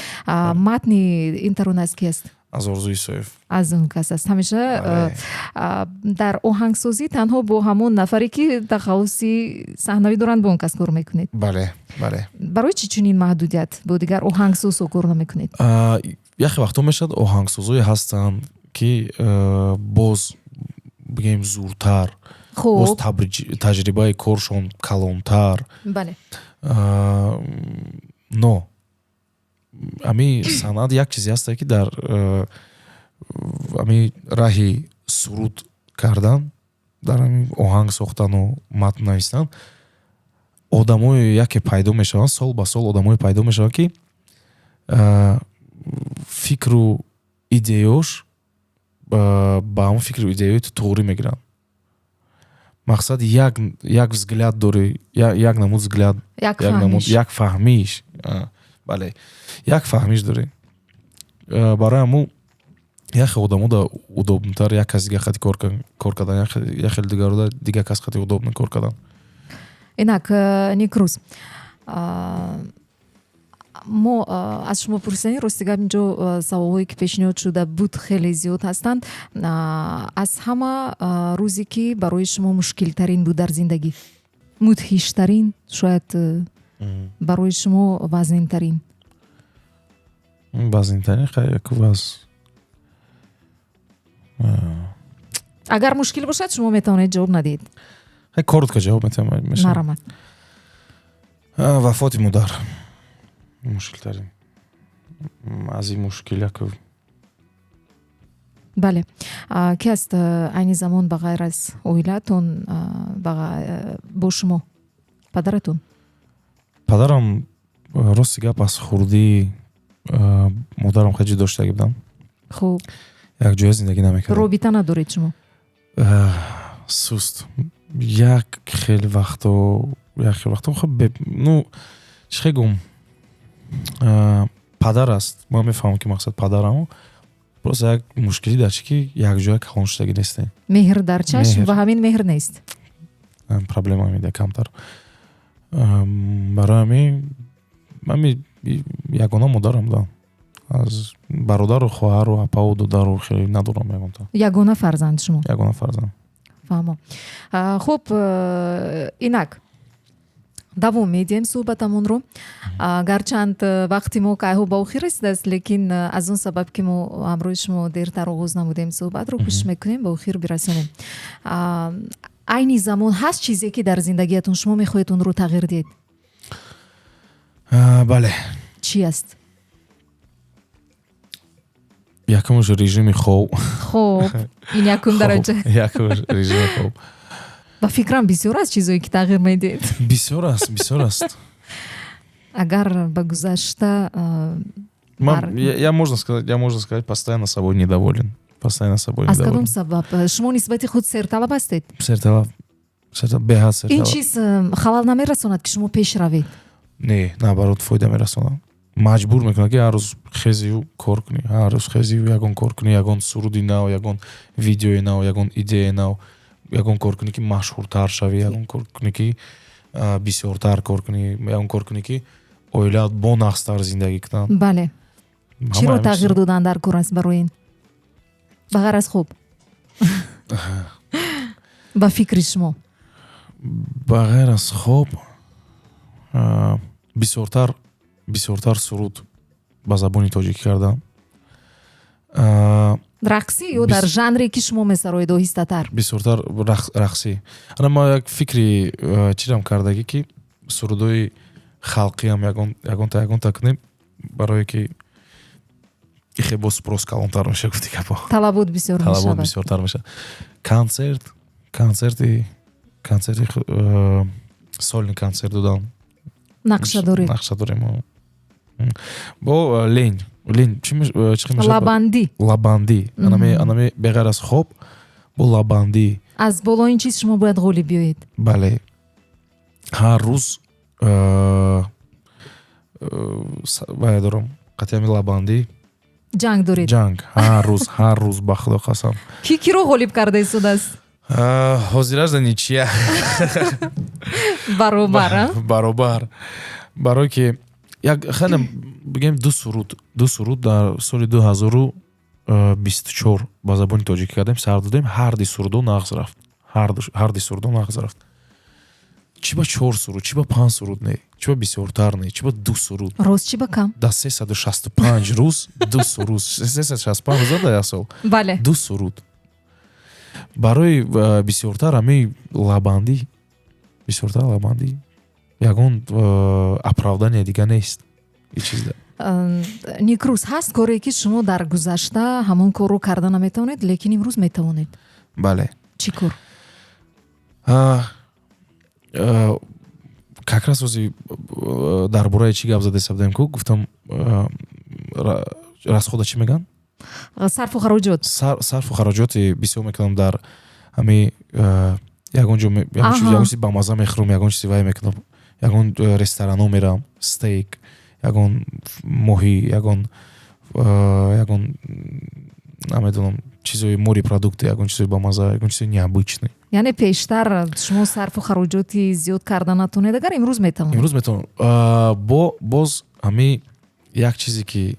Матни ин тарона аз ки аст? Аз Орзу Исоев. Аз он кас аст. Ҳамеша дар оҳангсозӣ танҳо бо ҳамон нафаре, ки тахаллуси саҳнавӣ доранд, бо он кас кор мекунед? Бале. Барои чӣ чунин маҳдудият? Бо дигар оҳангсозҳо кор намекунед? Яхе вақтҳо мешавад, оҳангсозое ҳастанд, ки боз бигем зуртар, боз таҷрибаи коршон калонтар. Но ами санъат як чизе ҳаста, ки дар ами раҳи суруд кардан, дар ами оҳанг сохтану матн навистан одамое яке пайдо мешаванд, сол ба сол одамое пайдо мешаванд, ки фикру идеёш ба ҳамон фикру идеяи ту туғрӣ мегиранд. Мақсад, як взгляд дорӣ, як намуд взгляд, як фаҳмиш, бале, як фаҳмиш дорӣ. Барои ҳамун яхе одамо да удобно тар як кас дига хати кор кардан, яхеле дигаро дига кас хати удобно кор кардан. Инак, Никрӯз, мо аз шумо пурсидем. Рости гап, инҷо саволҳое, ки пешниҳод шуда буд, хеле зиёд ҳастанд. Аз ҳама рӯзе, ки барои шумо мушкилтарин буд дар зиндагӣ, мудҳиштарин, шояд барои шумо вазнинтарин? Вазнинтарин ваз Агар мушкил бошад, шумо метавонед ҷавоб надиҳед. Коротко ҷавоб метавонам. Марамат. Вафоти модар мушкилтарин, аз ин мушкил як. Бале, ки аст айни замон ба ғайр аз оилаатон бо шумо? Падаратон? Падарам, рости гап, аз хурдӣ модарам хеле ҷудо шудагӣ будам. Як ҷоя зиндагӣ намекардем. Робита надоред шумо? Суст, як хеле вақто, як хеле вақто. Хоб, ну чӣ хел гум, падар аст, ман мефаҳмам, ки мақсад падарам. Просто як мушкилӣ дар чӣ, ки якҷоя калон шудагӣ нестем. Меҳр дар чашм ва ҳамин меҳр нест. Проблема медиҳад камтар. Барои ҳамин ҳами ягона модарам будам. Аз бародару хоҳару апаву додару хеле надорам ягонта. Ягона фарзанд шумо? Ягона фарзанд. Фаҳмо. Хуб, инак давом медиҳем суҳбатамонро. Гарчанд вақти мо кайҳо ба охир расидааст, лекин аз он сабаб, ки мо ҳамроҳи шумо дертар оғоз намудем суҳбатро, кӯшиш мекунем ба охир бирасонем. Айни замон ҳаст чизе, ки дар зиндагиятон шумо мехоҳед онро тағйир диҳед? Бале. Чӣ аст? Якумш режими хоб. Хоб, ин якум дараҷа. Якумш режими хоб. Ба фикрам, бисёр аст чизое, ки тағйир медиҳед. Бисёр аст, бисёр аст. Агар ба гузашта Я, можно сказать, постоянно собой недоволен, постоянно собой. Аз кадом сабаб? Шумо нисбати худ серталаб ҳастед? Серталаб, беҳад серталаб. Ин чиз халал намерасонад, ки шумо пеш равед? Не, наоборот, фоида мерасонад. Маҷбур мекунад, ки ҳар рӯз хезию кор кунӣ, ҳар рӯз хезию ягон кор кунӣ, ягон суруди нав, ягон видеои нав, ягон идеяи нав, ягон кор кунӣ, ки машҳуртар шавӣ, ягон кор кунӣ, ки бисёртар кор кунӣ, ягон кор кунӣ, ки оилаат бо нағзтар зиндагӣ кунанд. Бале, чиро тағйир додан дар кор аст барои ин, ба ғайр аз хоб, ба фикри шумо? Ба ғайр аз хоб, бисёртар суруд ба забони тоҷикӣ кардан. Рақсӣ ё дар жанре, ки шумо месароед, оҳистатар? Бисёртар рақсӣ. Ана ма як фикри чирам кардагӣ, ки сурудҳои халқиам ягонта кунем, барое ки ихе бо спрос калонтар меша, гуфти гапо. Талабот бисёр. Талабот бисёртар мешавад. Концерти сольный концерт додам. Нақша доред? Нақша дорем. Бо лень чӣ мешавад? Лабандӣ. Лабандӣ, анами беғайр аз хоб, бо лабандӣ. Аз боло ин чиз шумо бояд ғолиб биёед. Бале, ҳар рӯз вая дорам, қатъи лабандӣ. Ҷанг доред? Ҷанг ҳар рӯз, ҳар рӯз, ба худо қасам. Ки киро ғолиб карда истодааст? Ҳозираш ничья. Баробар. Баробар, барое ки як хеле бигем, ду суруд дар соли 2024 ба забони тоҷикӣ кардем, сар додем, ҳарди сурудо нағз рафт, ҳарди сурудо нағз рафт. Чӣ ба чор суруд, чӣ ба панҷ суруд не, чӣ ба бисёртар не, чӣ ба ду суруд? Рост, чӣ ба кам? Дар 365 рӯз ду суруд, 365 рӯза дар як сол. Бале. Ду суруд. Барои бисёртар ҳамин лабандӣ, бисёртар лабандӣ, ягон оправдание дига нест чизда. Никрӯз, ҳаст коре, ки шумо дар гузашта ҳамон корро карда наметавонед, лекин имрӯз метавонед? Бале. Чӣ кор? Как раз ози дар бораи чӣ гап задаиста будем ку, гуфтам, расхода чӣ мегӯянд? Сарфу хароҷот. Сарфу хароҷоти бисёр мекунам дар ҳами ягон ҷо, ягон чизи бамаза мехӯрам, ягон чизи вай мекунам, ягон ресторано мерам, стейк, ягон моҳӣ, ягон намедонам, чизои морепродукты, ягон чизои бамаза, ягон чизои необычный. Яъне пештар шумо сарфу хароҷоти зиёд карда натонед, агар имрӯз метавонед? Имрӯз метавонам. Бо боз ҳами як чизе ки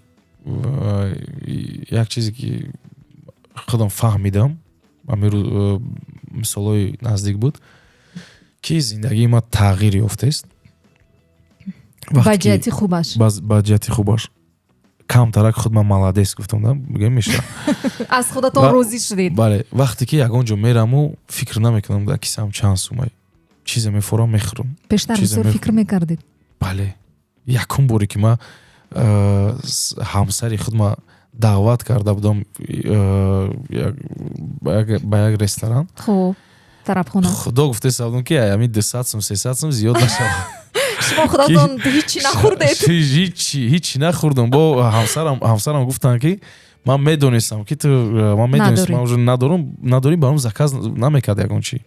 худам фаҳмидам, ҳами мисолҳои наздик буд, ки зиндагии ман тағйир ёфтааст. Ба ҷиҳати хубаш? Ба ҷиҳати хубаш. Камтарак худ ман молодец гуфтам, да, бигем, меша. Аз худатон розӣ шудед? Бале, вақте ки ягон ҷо мераму, фикр намекунам, дар кисаам чанд сумай, чизе мефурам, мехӯрам. Пештар бисёр фикр мекардед? Бале, якум боре ки ман ҳамсари худма даъват карда будам ба як ресторан. Хуб, тарабхона. Худо гуфтеста будам, ки ами 200 сум, 300 сум зиёд нашавад. Шумо худатон ҳичи нахӯрдед? Ҳичи нахӯрдам. Бо ҳамсарам гуфтанд, ки ман медонистам, ки ту, ман медонистам, ман уже надорам, надорӣ, баром заказ намекард ягон чи.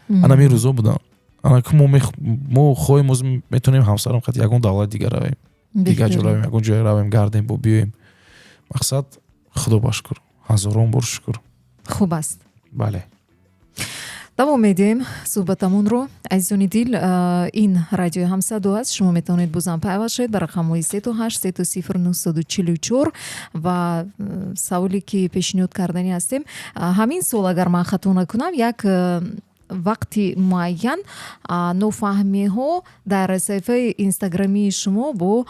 Ана ми рӯзо будам, ана ки мо хоҳем, оз метавонем ҳамсарам қати ягон давлати дигар равем, дигар ҷо равем, ягон ҷое равем, гардем, бо биёем. Мақсад, худо ба шукр, ҳазорон бор шукр. Хуб аст. Бале. Давом медиҳем суҳбатамонро. Азизони дил, ин радиои Ҳамсадо аст. Шумо метавонед бозам пайваст шавед ба рақамҳои 3 8 3 0 944 ва саволе, ки пешниҳод карданӣ ҳастем. Ҳамин сол, агар ман хато накунам, як вақти муайян нофаҳмиҳо дар саҳифаи инстаграмии шумо бо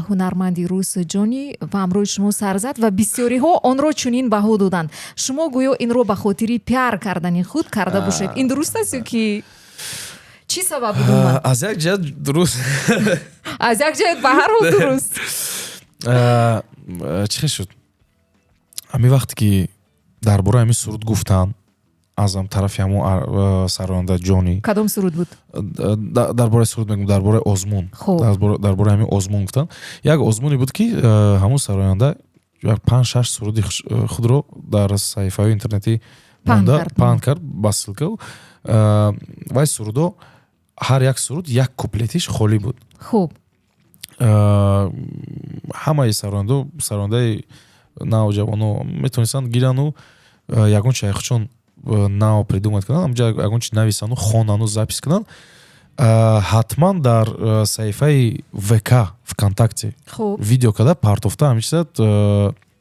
ҳунарманди рус Ҷони ва ҳамроҳи шумо сар зад ва бисёриҳо онро чунин баҳо доданд: шумо гӯё инро ба хотири пиар кардани худ карда бошед. Ин дуруст аст ё ки чӣ сабаб буд? Аз як ҷиҳат дуруст. Аз як ҷиҳат ба ҳар ҳол дуруст. Чӣ хел шуд? Ҳамин вақте ки дар бораи ҳамин суруд гуфтанд. Аз тарафи ҳамон сароянда Ҷони. Кадом суруд буд? Дар бораи суруд мегӯм, дар бораи озмун, дар бораи ҳамин озмун гуфтанд. Як озмуне буд, ки ҳамон сароянда як панҷ шаш суруди худро дар саҳифаҳои интернетӣ монда, паҳн кард ба ссылка. Вай сурудо, ҳар як суруд як куплетиш холӣ буд. Ҳамаи сарояндо, сарояндаи нав, ҷавоно метавонистанд гирану ягон чиз худшон нав придумать кунанд, ҳамҷа ягон чи нависану, хонану, запись кунанд. Ҳатман дар саҳифаи ВК, ВКонтакте, видео карда партофта, ҳамин чиза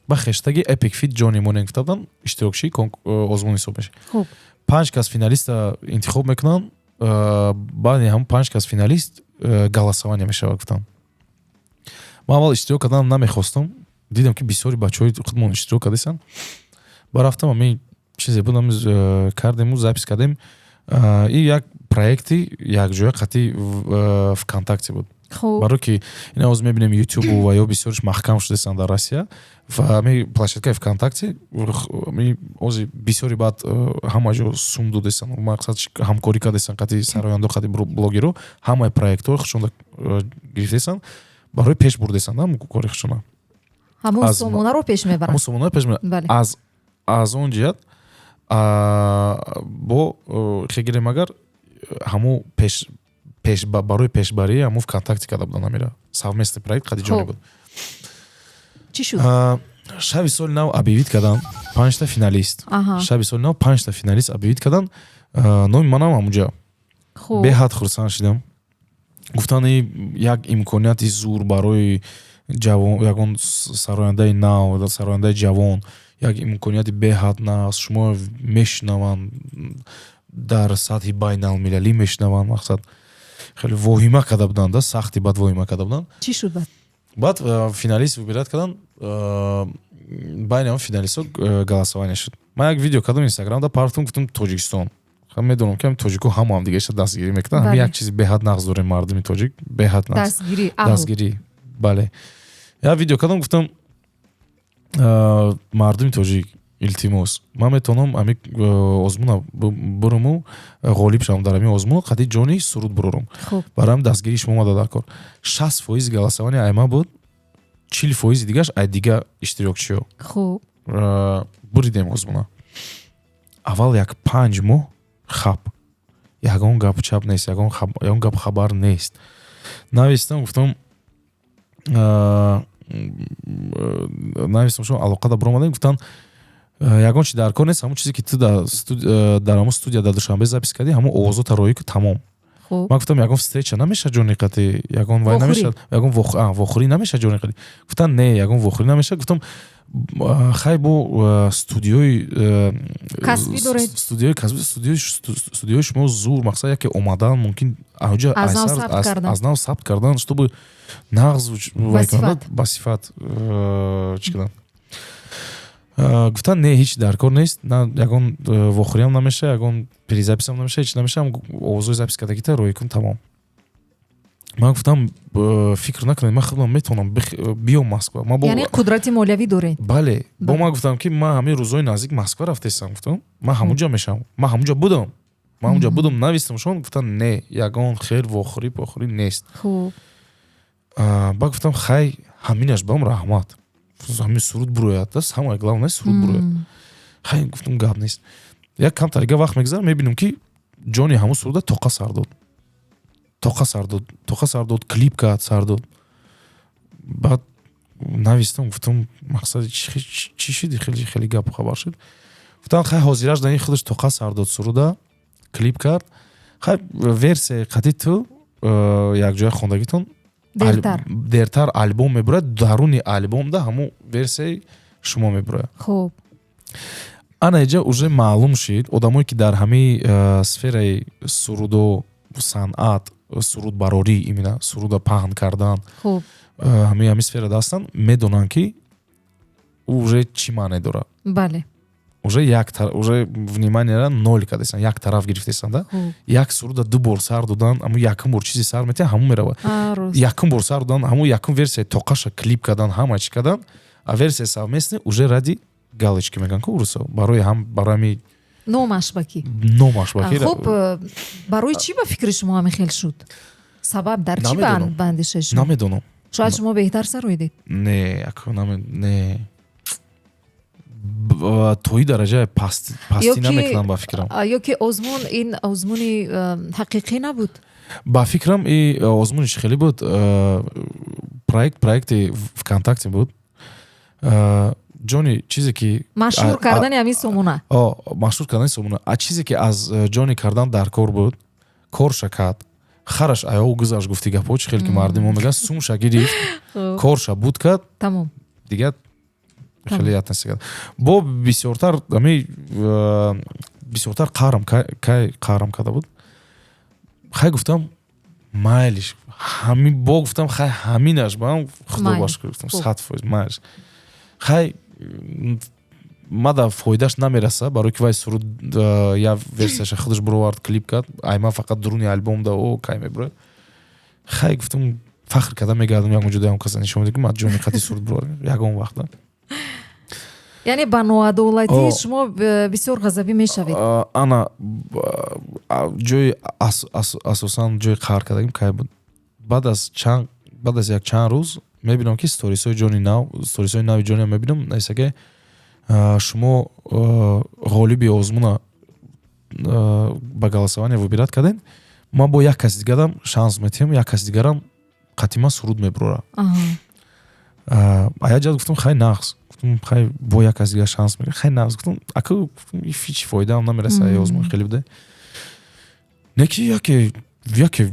ба хештаги Epic Feat Johnny Morning гуфта буданд, иштирокчии озмун ҳисоб мешавад. Панҷ кас финалиста интихоб мекунанд, баъди ҳамн панҷ кас финалист голосование мешавад, гуфтанд. Ман аввал иштирок карданам намехостам. Дидам, ки бисёри бачаҳои худмон иштирок кардастанд. Ба рафтам, ҳамин чизе буд, кардему, запись кардем. И як проекти якҷоя қатъи ВКонтакте буд, барое ки ина ҳозир мебинем, Ютубу ва ё бисёриш маҳкам шудастанд дар Россия ва ҳами площадкаи ВКонтакте ҳозир бисёри баъд ҳама ҷо сум додестанд, мақсад, ҳамкорӣ кардастанд қатъи сарояндо, қатъи блогеро, ҳамаи проектҳои худшонда гирифтестанд, барои пеш бурдестанд ҳам кори худшона. Ҳамон сомонаро пеш мебаранд. Ҳамон сомонаро пеш мебаранд. Аз он ҷиҳат бо хегирем, агар ҳамун пеш пеш барои пешбарии ҳамун ВКонтакте карда буданд, ҳамира совместный проект қади Ҷони буд. Чӣ шуд? Шаби соли нав объявить карданд панҷта финалист. Шаби соли нав панҷта финалист объявить карданд, номи манам ҳамунҷа. Беҳад хурсанд шидам. Гуфтанд, як имконияти зур барои ҷавон, ягон сарояндаи нав, сарояндаи ҷавон, як имконияти беҳад нағз, шумо мешунаванд, дар сатҳи байналмилалӣ мешунаванд. Мақсад, хеле воҳима карда буданд, да, сахти бад воҳима карда буданд. Чӣ шуд баъд? Баъд финалист выбирать карданд, байни он финалистҳо голосование шуд. Ман як видео кардам, Инстаграмда партум, гуфтам: «Тоҷикистон, медонам, ки тоҷико ҳама ҳамдигаша дастгирӣ мекунанд. Ҳами як чизи беҳад нағз дорем, мардуми тоҷик беҳад нағз дастгирӣ». Бале, як видео кардам, гуфтам: «Мардуми тоҷик, илтимос, ман метавонам ҳами озмуна буруму ғолиб шавам, дар ҳамин озмун қади Ҷони суруд бурорам. Барои дастгирии шумо омада дар кор». 60% голосование айма буд, 40%-и дигаш ай дига иштирокчиҳо. Буридем озмуна. Аввал як 5 моҳ хаб, ягон гапу чап нест, ягон гап хабар нест. Навистам, гуфтам, навистам, шумо алоқада биромадем, гуфтанд, ягон чи дар кор нест, ҳамон чизе ки ту дар ҳамон студия дар Душанбе запись кардӣ, ҳамон овозота роӣ ку, тамом. Ман гуфтам: «Ягон встреча намешавад Ҷони қати, ягон вай намешавад, ягон вохӯрӣ намешавад Ҷони қати?» Гуфтанд: «Не, ягон вохӯрӣ намешавад». Гуфтам: «Хай, бо студиои касбӣ доред?» Студиои касбӣ, студиои шумо зур, мақсад, яке омадан мумкин аҷа аз нав сабт кардан, чтобы нағз, ба сифат чӣ карданд». Гуфтанд: «Не, ҳеҷ дар кор нест, ягон вохӯриам намешавад, ягон перезаписам намешавад, ҳеч намешавад, овозҳои запись кардагита роӣ кун, тамом». Ман гуфтам: «Фикр накунед, ман худам метавонам биём Москва». Яъне қудрати молиявӣ доред? Бале. Бо ман гуфтам, ки ман ҳамин рӯзҳои наздик Москва рафтестам, гуфтам, ман ҳамунҷа мешавам, ман ҳамунҷа будам, ман ҳамунҷа будам. Навистам шон, гуфтанд: «Не, ягон хел вохӯрӣ похӯрӣ нест». Ба гуфтам: «Хай, ҳаминаш бам раҳмат, ҳамин суруд бурояд, самое главное, суруд бурояд». Хай, гуфтам, гап нест. Як камтарига вақт мегузарам, мебинам, ки Ҷони ҳамун суруда тоқа сар дод, тоқа сар дод, тоқа сар дод, клип кард, сар дод. Баъд навистам, гуфтам: «Мақсади чӣ шуди, хеле хеле гапу хабар шуд?» Гуфтам: «Хай, ҳозираш дар ин худаш тоқа сар дод, суруда клип кард, хай, версияи қати ту якҷоя хондагитон дертар альбом мебурояд, даруни альбомда ҳамун версияи шумо мебурояд». Ана иҷа уже маълум шид, одамое ки дар ҳамаи сфераи сурудо, санъат, сурудбарорӣ, именно суруда паҳн кардан, ҳамаи сферада ҳастанд, медонанд, ки уже чӣ маъне дорад. Уже як уже вниманиера ноль кардастанд, як тараф гирифтастанд, да. Як суруда ду бор сар додан, ҳамун якум бор чизе сар метиҳад, ҳамун меравад. Якум бор сар додан, ҳамун якум версияи тоқаша клип кардан, ҳама чӣ кардан, а версия совместный уже ради галочки, мегӯянд ку урусо, барои ҳам, барои ҳами. Номаш ба ки? Номаш ба ки. Хуб, барои чӣ ба фикри шумо ҳамин хел шуд? Сабаб дар чӣ ба андешаи шумо? Намедонам. Шояд шумо беҳтар сароидед? Не, не, то и дараҷаи пастӣ намекунам, ба фикрам. Ё ки озмун ин озмуни ҳақиқӣ набуд? Ба фикрам, и озмуни чӣ хеле буд, проекти ВКонтакте буд, ҷони чизе ки Машҳур кардани ҳамин сомона. Машҳур кардани сомона. А чизе ки аз ҷони кардан дар кор буд, корша кард, хараш аё гузашт, гуфти гапҳо, чӣ хеле ки мардумо мегӯянд, сумша гирифт, корша буд, кард. Тамом. Дигар хеле ятнаси кард. Бо бисёртар ами бисёртар қарам кай қарам карда буд. Хай, гуфтам, майлиш, ҳамин бо гуфтам, хай, ҳаминаш ба худо ба шукр, гуфтам, 100% майлиш. Хай, мада фоидаш намераса, барои ки вай суруд як версияша худаш буровард, клип кард, ай ман фақат дуруни альбом да о кай мебурояд. Хай, гуфтам, фахр карда мегардам, ягон ҷо ягон каса нишон медиҳам, ки ман ҷони қати суруд буровардам ягон вақт. Яъне ба ноадолатӣ шумо бисёр ғазабӣ мешавед? Ана, ҷои асосан ҷои қаҳр кардагим кай буд? Баъд аз як чанд рӯз мебинам, ки сторисҳои ҷони нав, сторисҳои нави ҷониам мебинам, нависа ки шумо ғолиби озмуна ба голосование выбирать кардем, ман бо як каси дигарам шанс метиҳам, як каси дигарам қатима суруд мебурора. А як ҷаҳат гуфтам, хай, нағз, гуфтам, хай, бо як каси дигар шанс мегирам, хай, нағз, гуфтам, ака, ҳеҷ фоидаам намераса, озмун хеле буде. Не ки яке 5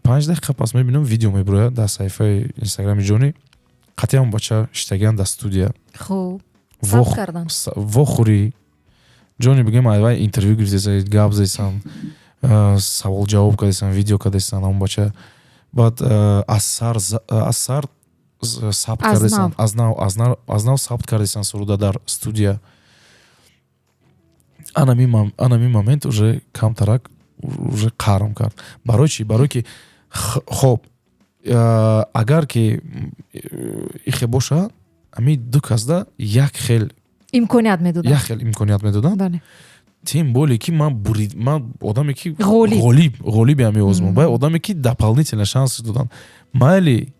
дақиқа пас мебинам, видео мебурояд дар саҳифаи инстаграми ҷони, қатъиан бача иштагиан дар студия. Хуб, вохӯрӣ ҷони, бигем, айвай интервю гирифтеса, гап зесан, савол ҷавоб кардесан, видео кардесан ҳамон бача. Баъд аз сар сабт кардесан, аз нав сабт кардесан суруда дар студия. Анами момент уже камтарак уже қарм кард. Барои чӣ? Барое ки, хоб, агар ки ихе бошад, ами ду касда як хел Имконият медоданд. Як хел имконият медоданд, тем более ки ман ман одаме ки Ғолиб. Ғолиби ҳами озмун, баъд одаме ки дополнительно шанс доданд. Майли,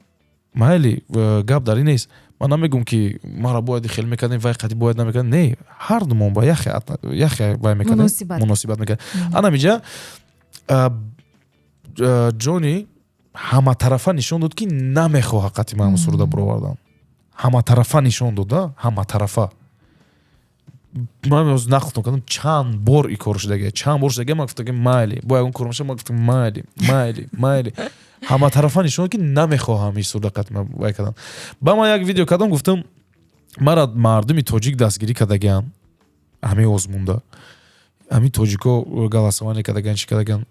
гап дар ин нест, ман намегӯм ки мара бояд хел мекардем, вай қати бояд намекардем. Не, ҳар думон ба яхе вай мекардем, муносибат мекардем. Анамиҷа ҷони ҳаматарафа нишон дод, ки намехоҳа қати ман суруда буровардан. Ҳаматарафа нишон дод, ҳаматарафа. Ман нақл кардам, чанд бор и кор шудага, чанд бор шудага. Ман гуфтам, майли, бо ягон кор меша, ман гуфтам, майли, майли, майли. Ҳаматарафа нишон дод, ки намехоҳам ин суруда қати ман вай кардан. Ба ман як видео кардам, гуфтам, мара мардуми тоҷик дастгирӣ кардагиан, ҳамин озмунда ҳамин тоҷико голосование кардагиан, чӣ кардагиан.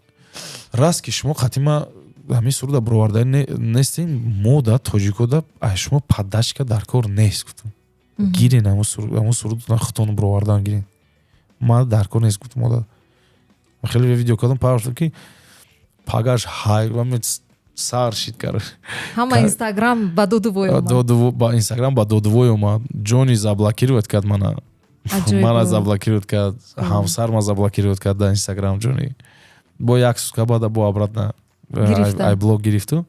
Раст ки шумо қатима ҳамин суруда буроварда нестем, мо да тоҷикода ай шумо подачка дар кор нест, гуфтам. Гирен ҳамун сурудна, худтон буровардан гирен, ма дар кор нест, гуфтам. Мода хеле видео кардам, паштам, ки пагаш ҳай сар шид кар. Ҳама Инстаграм ба додувой омад. Ба Инстаграм ба додувой омад. Ҷони заблокировать кард мана заблокировать кард, ҳамсар ма заблокировать кард дар Инстаграм ҷони. Бо як сутка баъда бо обратно ай блок гирифту.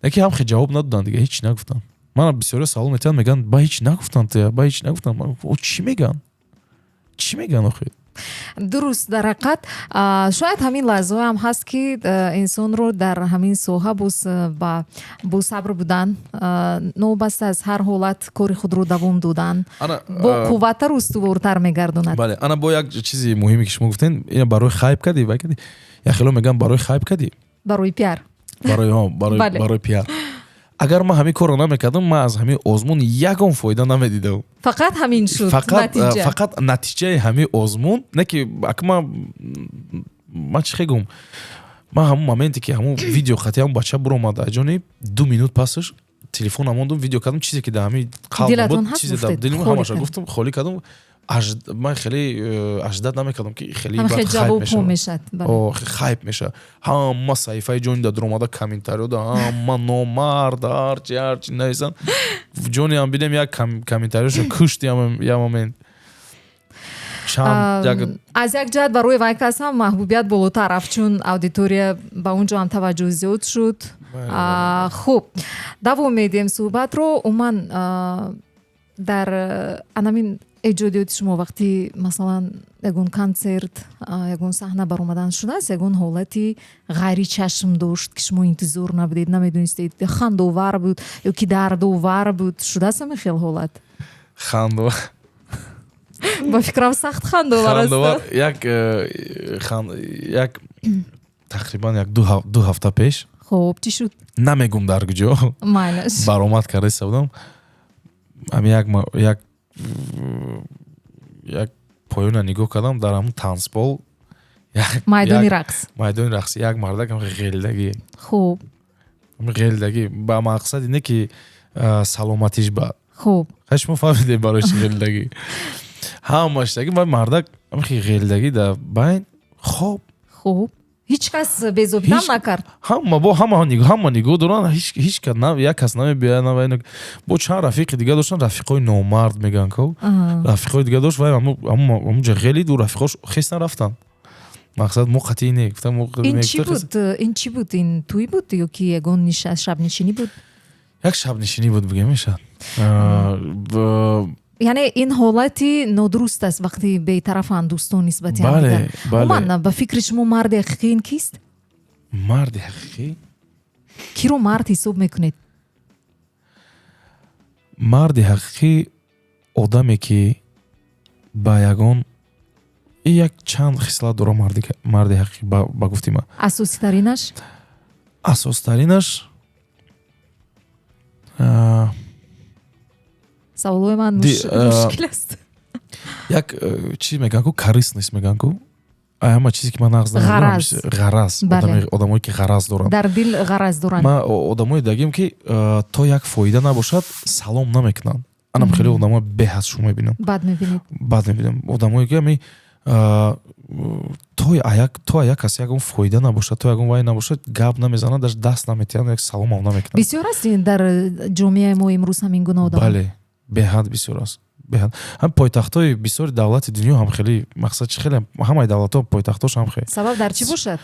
Яки ҳам хе ҷавоб надоданд, дига ҳеч нагуфтам. Мана бисёриё савол метиҳанд, мегӯянд, ба ҳеч нагуфтанд, ба ҳеч нагуфтанд. Чӣ мегӯянд, чӣ мегӯянд охир? Дуруст, дар ҳақиқат, шояд ҳамин лаҳзаҳоям ҳаст, ки инсонро дар ҳамин соҳа боз бо сабр будан, новобаста аз ҳар ҳолат кори худро давом додан, бо қувваттару устувортар мегардонад. Бале, ана бо як чизи муҳиме, ки шумо гуфтен, ина барои хайп кардӣ, вай кардӣ, як хело мегӯям, барои хайп кардӣ. Барои пиар. Барои пиар. Агар ман ҳамин корро намекардам, ман аз ҳамин озмун ягон фоида намедидам. Фақат ҳамин шуд. Натиҷа, фақат натиҷаи ҳамин озмун. Не ки ака, ман чӣ хегум, ман ҳамун моменте ки ҳамун видео хати ҳамун бача буромад, аҷони 2 минут пасаш телефон амондум, видео кардам, чизе ки дар ҳамин қалб буд, чизе дар дилим, ҳамаша гуфтам, холӣ кардам. Ман хеле ожидать намекардам, ки хеле мешавад. Хайп мешавад. Ҳама саҳифаи ҷони дар дуромада, комментариё да ҳама номард, ҳарчи ҳарчи нависанд. Ҷониам бидем, як комментариёшо кушти як момент. Аз як ҷиҳат барои вай кас ҳам маҳбубият болотар рафт, чун аудитория ба он ҷо ҳам таваҷҷӯҳ зиёд шуд. Хуб, давом медиҳем суҳбатро. Умуман, дар анамин эҷодиёти шумо, вақти, масалан, ягон консерт, ягон саҳна баромадан шудааст, ягон ҳолати ғайричашм дошт, ки шумо интизор набудед, намедонистед, хандовар буд ё ки дардовар буд, шудааст ҳамин хел ҳолат? Хандовар? Ба фикрам, сахт хандовар аст. Як як тақрибан як 2 ҳафта пеш. Хуб, чӣ шуд? Намегум дар куҷо. Майлаш. Баромад карда будам, ҳами як як поёна нигоҳ кардам, дар ҳамун танцпол. Майдони рақс. Майдони рақс як мардак ғелдагӣ. Ғелдагӣ ба мақсади не, ки саломатиш бад. Хай, шумо фаҳмидем, барои чи ғелдагӣ. Ҳамаштаги ва мардак ғелдагӣ дар байн хоб. Хуб, ҳеҷ кас безобитам накард? Ҳама бо ҳама нигоҳ доранд, ҳеҷ кас, як кас намебиёяд. Бо чанд рафиқи дига доштан, рафиқҳои номард мегӯянд ко, рафиқҳои дига дошт. Вай ҳамунҷа ғелид, ӯ рафиқҳош хестан, рафтанд. Мақсад, мо қатъӣ не. Ин чӣ буд? Ин чӣ буд? Ин тӯй буд ё ки ягон шабнишинӣ буд? Як шабнишинӣ буд, бигем, мешавад. Яъне ин ҳолати нодуруст аст, вақте бетарафанд дӯстон нисбати ҳамдигар. Умуман, ба фикри шумо, марди ҳақиқӣ ин кист? Марди ҳақиқӣ? Киро мард ҳисоб мекунед? Марди ҳақиқӣ одаме, ки ба ягон як чанд хислат дора. Марди ҳақиқӣ, ба гуфти ман, Асоситаринаш? Асостаринаш Саволҳои ман мушкил аст. Як чиз мегӯянд ку, корыстность мегӯянд ку, ҳама чизе, ки ман нағз ғараз, одамое, ки ғараз доранд. Дар дил ғараз доранд. Ман одамое дагим, ки то як фоида набошад, салом намекунанд. Анам хеле одамои беҳад шу мебинам. Бад мебинед? Бад мебинам. Одамое, ки ами то як кас ягон фоида набошад, то ягон вай набошад, гап намезанад, даже даст наметиҳанд, як саломам намекунанд. Бисёр аст дар ҷомеаи мо имрӯз ҳамин гуна одам? Бале, беҳад бисёр аст, беҳад. Ҳам пойтахтҳои бисёри давлати дунё ҳам хеле, мақсад чи, хеле ҳамаи давлатҳо пойтахтҳош ҳам хеле. Сабаб дар чӣ бошад?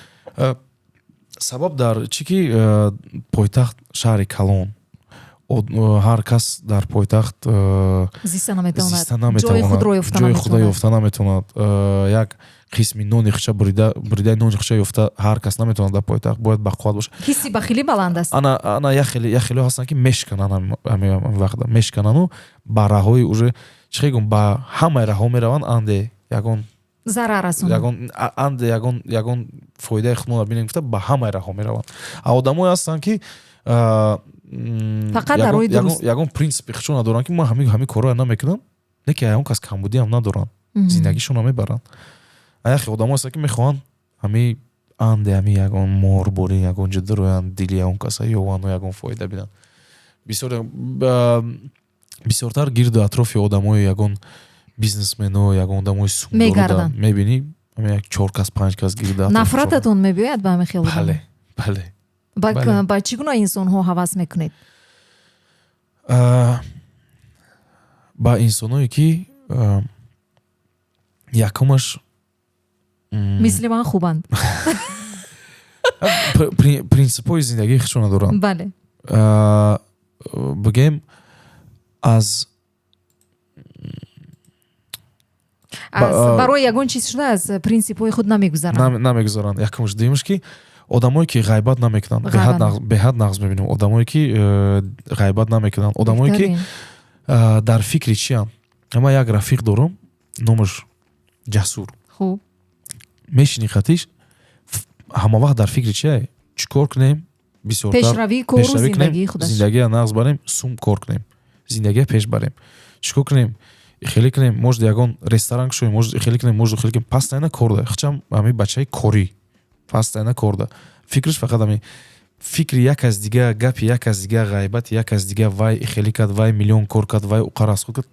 Сабаб дар чӣ, ки пойтахт шаҳри калон, ҳар кас дар пойтахт зиста наметавонад, ҷои худро ёфта. Ҷои худро ёфта наметавонад. Як қисми нони хича, буридаи нони хича ёфта ҳар кас наметавонад дар пойтахт, бояд бақувват бошад. Ҳисси бахилӣ баланд аст. Ана як хеле ҳастанд, ки мешкананд, ҳамин вақт мешканану ба раҳои уже, чӣ гум, ба ҳамаи раҳо мераванд, анде ягон зарар расонад. Ягон анде ягон фоидаи худмонро бинем гуфта, ба ҳамаи раҳо мераванд. А одамое ҳастанд, ки фақат дар роҳи дуруст. Ягон принсипи худшон надоранд, ки ман ҳамин корро намекунам, не ки ягон кас камбудиам надоранд, зиндагишонро мебаранд. А яхе одамо ҳастанд, ки мехоҳанд ҳами анде ҳами ягон морборӣ ягон ҷо дароянд, дили ягон каса ёвану ягон фоида бинанд. Бисёртар гирду атрофи одамои ягон бизнесмено, ягон одамои сумдоруда мебинӣ, як чор кас, панҷ кас гирду. Нафрататон мебиёяд ба ҳамин хел? Бале. Ба чӣ гуна инсонҳо ҳавас мекунед? Ба инсоное, ки якумаш мисли ман хубанд. Принсипҳои зиндагии худшона доранд. Бигем, аз Барои ягон чиз шуда аз принсипҳои худ намегузаранд. Намегузаранд, якумаш. Дуюмаш, ки одамое, ки ғайбат намекунанд, беҳад нағз мебинем одамое, ки ғайбат намекунанд, одамое, ки дар фикри чиам. Ман як рафиқ дорам, номаш Ҷасур. Мешини хатиш, ҳама вақт дар фикри чия: чӣ кор кунем бисёртар, пешравии кору зиндагии худаш. Зиндагия нағз барем, сум кор кунем, зиндагия пеш барем, чӣ кор кунем, хеле кунем, может, ягон ресторан кушоем, может, хеле кунем, может, хеле кунем. Постоянно кор да хчам, ҳами бачаи корӣ, постоянно кор да фикраш, фақат ҳами фикри як аз дига, гапи як аз дига, ғайбати як аз дига, вай хеле кард, вай миллион кор кард, вай уқар аз худ кард.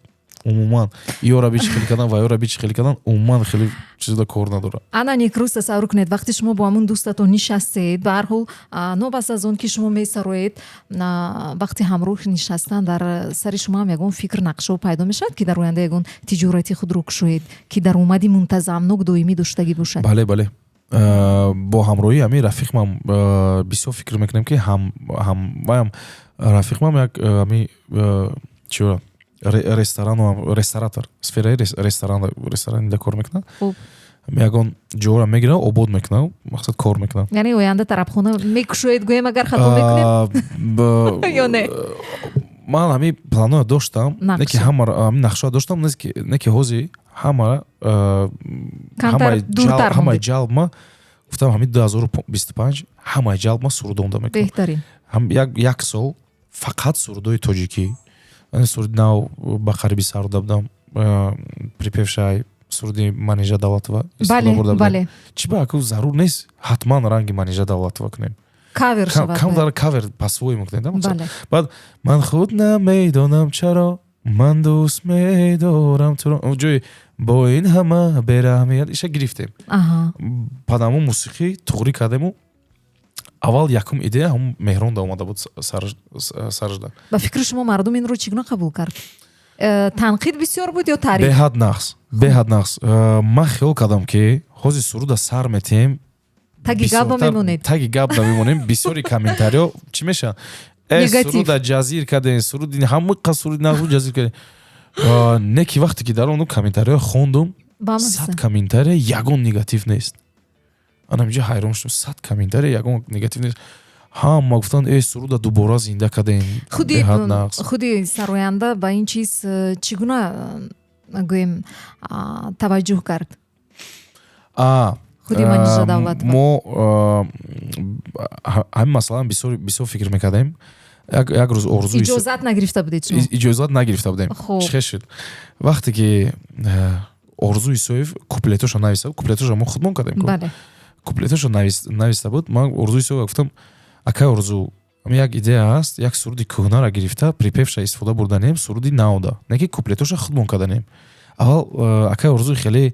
Умуман ёра би чӣ хеле кардан ва ёра би чӣ хеле кардан, умуман хеле чизода кор надорад. Ана, Некрӯз, тасаввур кунед, вақте шумо бо ҳамун дӯстатон нишастед, ба ҳар ҳол, новобаста аз он ки шумо месароед, вақти ҳамроҳ нишастан дар сари шумо ҳам ягон фикр, нақшао пайдо мешавад, ки дар оянда ягон тиҷорати худро кушоед, ки даромади мунтазамнок, доимӣ доштагӣ бошад? Бале, бо ҳамроҳии ҳамин рафиқмам бисёр фикр мекунем, ки ҳам ваям рафиқмам як ҳами чиро, ресторану ресторатор, сфераи ресторан кор мекунад. Ягон ҷоро мегирад, обод мекунад, мақсад, кор мекунад. Яъне оянда тарабхона мекушоед, гӯем, агар хато мекунем, ё не? Ман ҳамин планҳоро доштам, не ки ҳамин нақшаро доштам, не ки ҳозир ҳама ҳамаи ҷалб ма гуфтам, ҳамин 2025 ҳамаи ҷалб ма сурудонда мекунам. Беҳтарин. Як сол фақат сурудои тоҷикӣ. Суруди нав ба қариби саруда будам, припевшай суруди Манижа Давлатова. Чӣ ба аку зарур нест ҳатман ранги Манижа Давлатова кунем. Кавер. Камтар кавер по-своему кунем. Баъд ман худ намедонам, чаро ман дӯст медорам туро, ҷои бо ин ҳама бераҳмият иша гирифтем, падаму мусиқӣ туғрӣ кардему. Аввал якум идея ҳамун Меҳронда омада буд саржда. Ба фикри шумо, мардум инро чӣ гуна қабул кард? Танқид бисёр буд ё таъриф? Беҳад нағз, беҳад нағз. Ман хиёл кардам, ки ҳозир суруда сар метиҳем, таги гап мемонед. Таги гап намемонем. Бисёри комментариҳо чӣ мешаванд? Э, суруда ҷазир кардем, суруди ҳамақа суруди нағзу ҷазир кардем. Не ки вақте ки дар ону комментариҳо хондум, 100 комментария ягон негатив нест. Ана инҷа ҳайрон шудам: 100 комментария ягон негатив нест. Ҳама гуфтанд: «Э, суруда дубора зинда кардем». Худи сароянда ба ин чиз чӣ гуна, гӯем, таваҷҷӯҳ кард? Худи Манижа Давлатова. Мо ҳамин масъалаам бисёр фикр мекардем. Як рӯз Орзу Иҷозат нагирифта будед шумо? Иҷозат нагирифта будем. Чӣ хел шуд? Вақте ки Орзу Исоев куплетошо нависта, куплетошо мо худмон кардем, куплетошо нависта буд, ман Орзу Исоева гуфтам: «Акай Орзу, як идея ҳаст, як суруди кӯҳнаро гирифта, припевша истифода бурданем, суруди навда, не ки куплетоша худмон карданем». Аввал акай Орзу хеле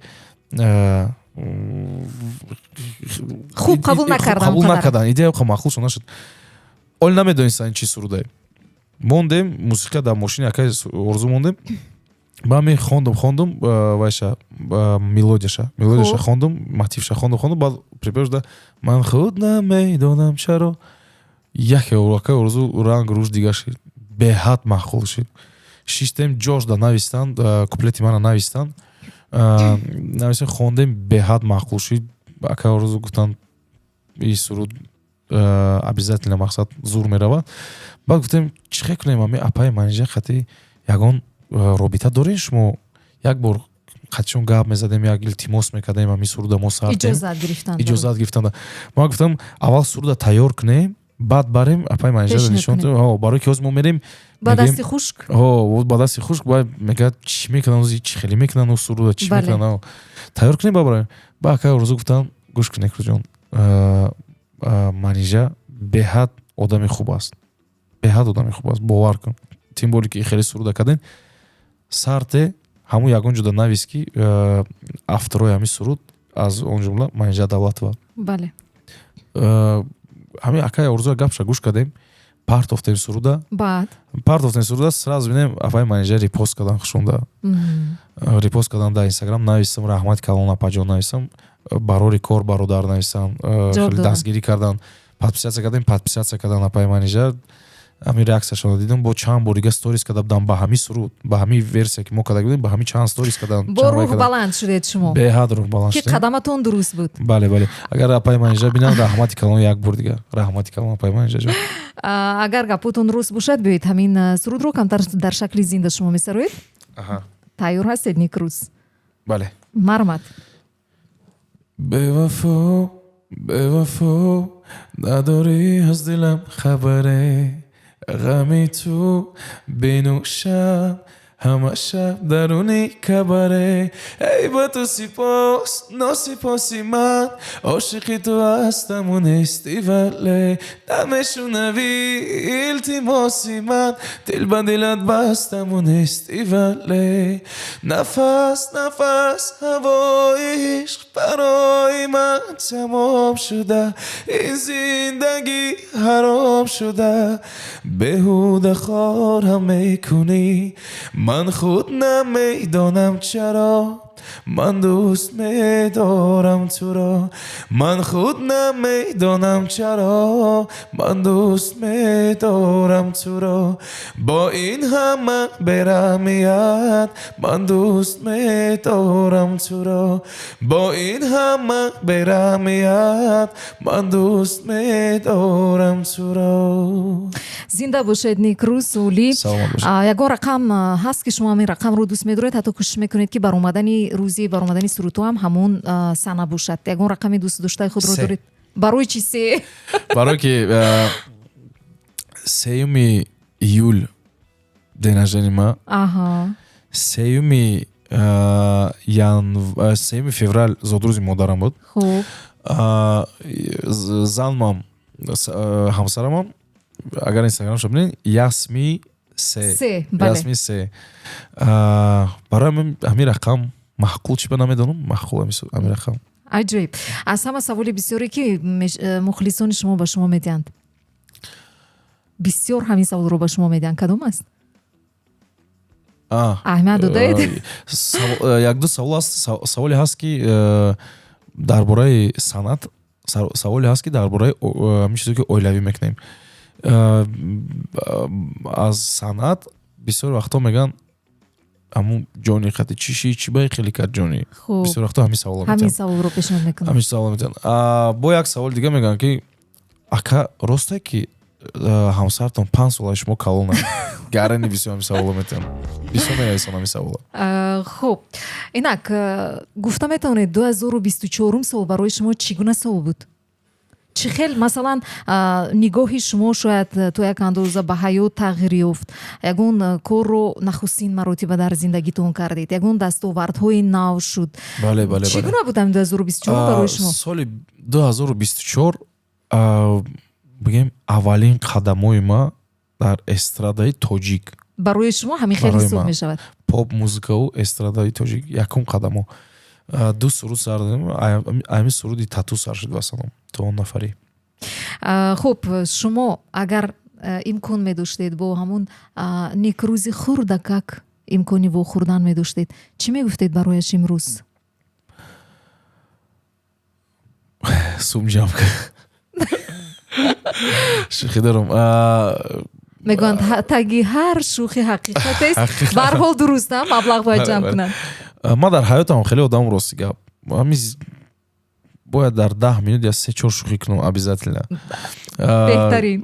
хуб қабул накардан. Қабул накардан, идея маъқулшон нашуд. Оли намедонистанд чӣ сурудае. Мондем мусиқа дар мошини акай Орзу, мондем, ба ми хондум, хондум вайша, мелодияша хондум, мотивша хондум, хондум, баъд припев шуда: «Ман худ намедонам чаро». Яке акай Орзу ранг рӯш дига шид, беҳад маъқул шид. Шиштем, ҷошда навистанд, куплети мана навистанд, навистем, хондем, беҳад маъқул шид. Акай Орзу гуфтанд: «И суруд обязательно, мақсад, зур меравад». Баъд гуфтем: «Чӣ хел кунем? Ами апаи Манижа қати ягон робита дорем? Шумо як бор қатишон гап мезадем, як илтимос мекардем, ами суруда мо сар иҷозат гирифтан». Ма гуфтам: «Аввал суруда тайёр кунем, баъд барем апаи Манижаро нишон, барои ки ҳозир мо мерем ба дасти хушк. Ба дасти хушк мегӯяд: чӣ мекунанд, чӣ хеле мекунанд, суруда чӣ мекунанд? Тайёр кунем, баъд барем». Ба акаи Орзу гуфтам: «Гӯш кун, Некрӯзҷон, Манижа беҳад одами хуб аст, беҳад одами хуб аст, бовар кун. Тем более ки хеле суруда кардем, сарте ҳамун ягон ҷода навис, ки авторои ҳамин суруд, аз он ҷумла Манижа Давлатова». Ҳамин акаи Орзуа гапша гӯш кардем, партофтем суруда. Баъд? Партофтем суруда, сразу бинем, апаи Манижа репост кардан, хушонда репост кардан дар Инстаграм. Навистам: «Раҳмати калон, апаҷон», навистам, «Барори кор, бародар», навистам. Хеле дастгирӣ кардан, подписаться кардем, подписаться кардан апаи Манижа. Ҳамин реаксияшонро дидам, бо чанд бор дига сторис карда будам ба ҳамин суруд, ба ҳамин версия, ки мо карда будем, ба ҳамин чанд сторис кардан. Бо рӯҳ баланд шудед шумо. Беҳад рӯҳ баланд. Ки қадаматон дуруст буд. Бале, агар апаи Манижа бинам, раҳмати калон, як бор дига раҳмати калон, апаи Манижа ҷон. Агар гапотон рост бошад, биёед, ҳамин сурудро камтар дар шакли зинда шумо месароед. Тайёр ҳастед, Никрӯз? Бале. Марҳамат. Бевафо, бевафо, надорӣ аз дилам хабаре, ғами ту бинӯшам. Ҳама шаб даруни кабаре. Эй, ба ту сипос, носипоси ман, ошиқи ту ҳастаму нести, вале намешунавӣ илтимоси ман, дил ба дилат бастаму нести, вале нафас нафас ҳавои ишқ барои ман тамом шуда, ин зиндагӣ ҳаром шуда, беҳуда хорам мекунӣ, ман худ намедонам чаро, ман дӯст медорам туро, ман худ намедонам чаро, ман дӯст медорам туро, бо ин ҳама бераҳмият, ман дӯст медорам туро, бо ин ҳама бераҳмият, ман дӯст медорам туро. Зинда бошед, Некрӯз Олӣ. Ягон рақам ҳаст, ки шумо ҳамин рақамро дӯст медоред, ҳатто кӯшиш мекунед, ки баромадани рӯзи баромадани сурудҳо ҳам ҳамон сана бошад? Ягон рақами дӯстдоштаи худро доред? Барои чи се? Барое ки 3 июл день рождения ма, 3 феврал зодрӯзи модарам буд. Занмам, ҳамсарамам, агар инстаграмшо бинед, Ясми се, Ясми се. Барои ҳамин рақам маъқул, чи ба намедонам, маъқул ҳамин рақам. Аҷоиб. Аз ҳама саволи бисёре, ки мухлисони шумо ба шумо медиҳанд, бисёр ҳамин саволро ба шумо медиҳанд, кадом аст? Аҳамият додаед? Якду савол аст. Саволе ҳаст, ки дар бораи санъат, саволе ҳаст, ки дар бораи ҳамин чизе, ки оилавӣ мекунем. Аз санъат бисёр вақтҳо мегӯянд, ҳамун ҷони қати чиши, чӣ баи хеле кард ҷони. Бисёр вақтҳо ҳамин саволо ҳамин саволро пешниҳод мекунам. Ҳамин саволо метиҳанд. Бо як саволи дига мегӯянд, ки ака, росте, ки ҳамсаратон 5 солаи шумо калона? Гарани бисёр ҳамин саволо метиҳанд, бисёр менависанд ҳамин саволо. Хуб, инак гуфта метавонед, 2024-ум сол барои шумо чӣ гуна сол буд? Чӣ хел, масалан, нигоҳи шумо шояд то як андоза ба ҳаёт тағйир ёфт, ягон корро нахустин маротиба дар зиндагитон кардед, ягон дастовардҳои нав шуд? Бале, бале. Чӣ гуна буд ҳамин 2024 барои шумо? Соли 2024, бигем, аввалин қадамҳои ма дар эстрадаи тоҷик. Барои шумо ҳамин хел ҳисоб мешавад? Поп музыкаву эстрадаи тоҷик якум қадамҳо. Ду суруд сар додем, ҳамин суруди «Тату» сар шуд, вассалом, то он нафарӣ. Хуб, шумо агар имкон медоштед, бо ҳамун Некрӯзи хурдакак имкони вохӯрдан медоштед, чӣ мегуфтед барояш имрӯз? Сум ҷамъ кар. Шӯхӣ дорам. Мегӯянд, таги ҳар шӯхӣ ҳақиқатест. Барҳол дуруст, маблағ бояд ҷамъ кунанд. Ман дар ҳаётам хеле одам, рости гап, ҳамин бояд дар 10 минут я се чор шӯхӣ кунам обязательно. Беҳтарин.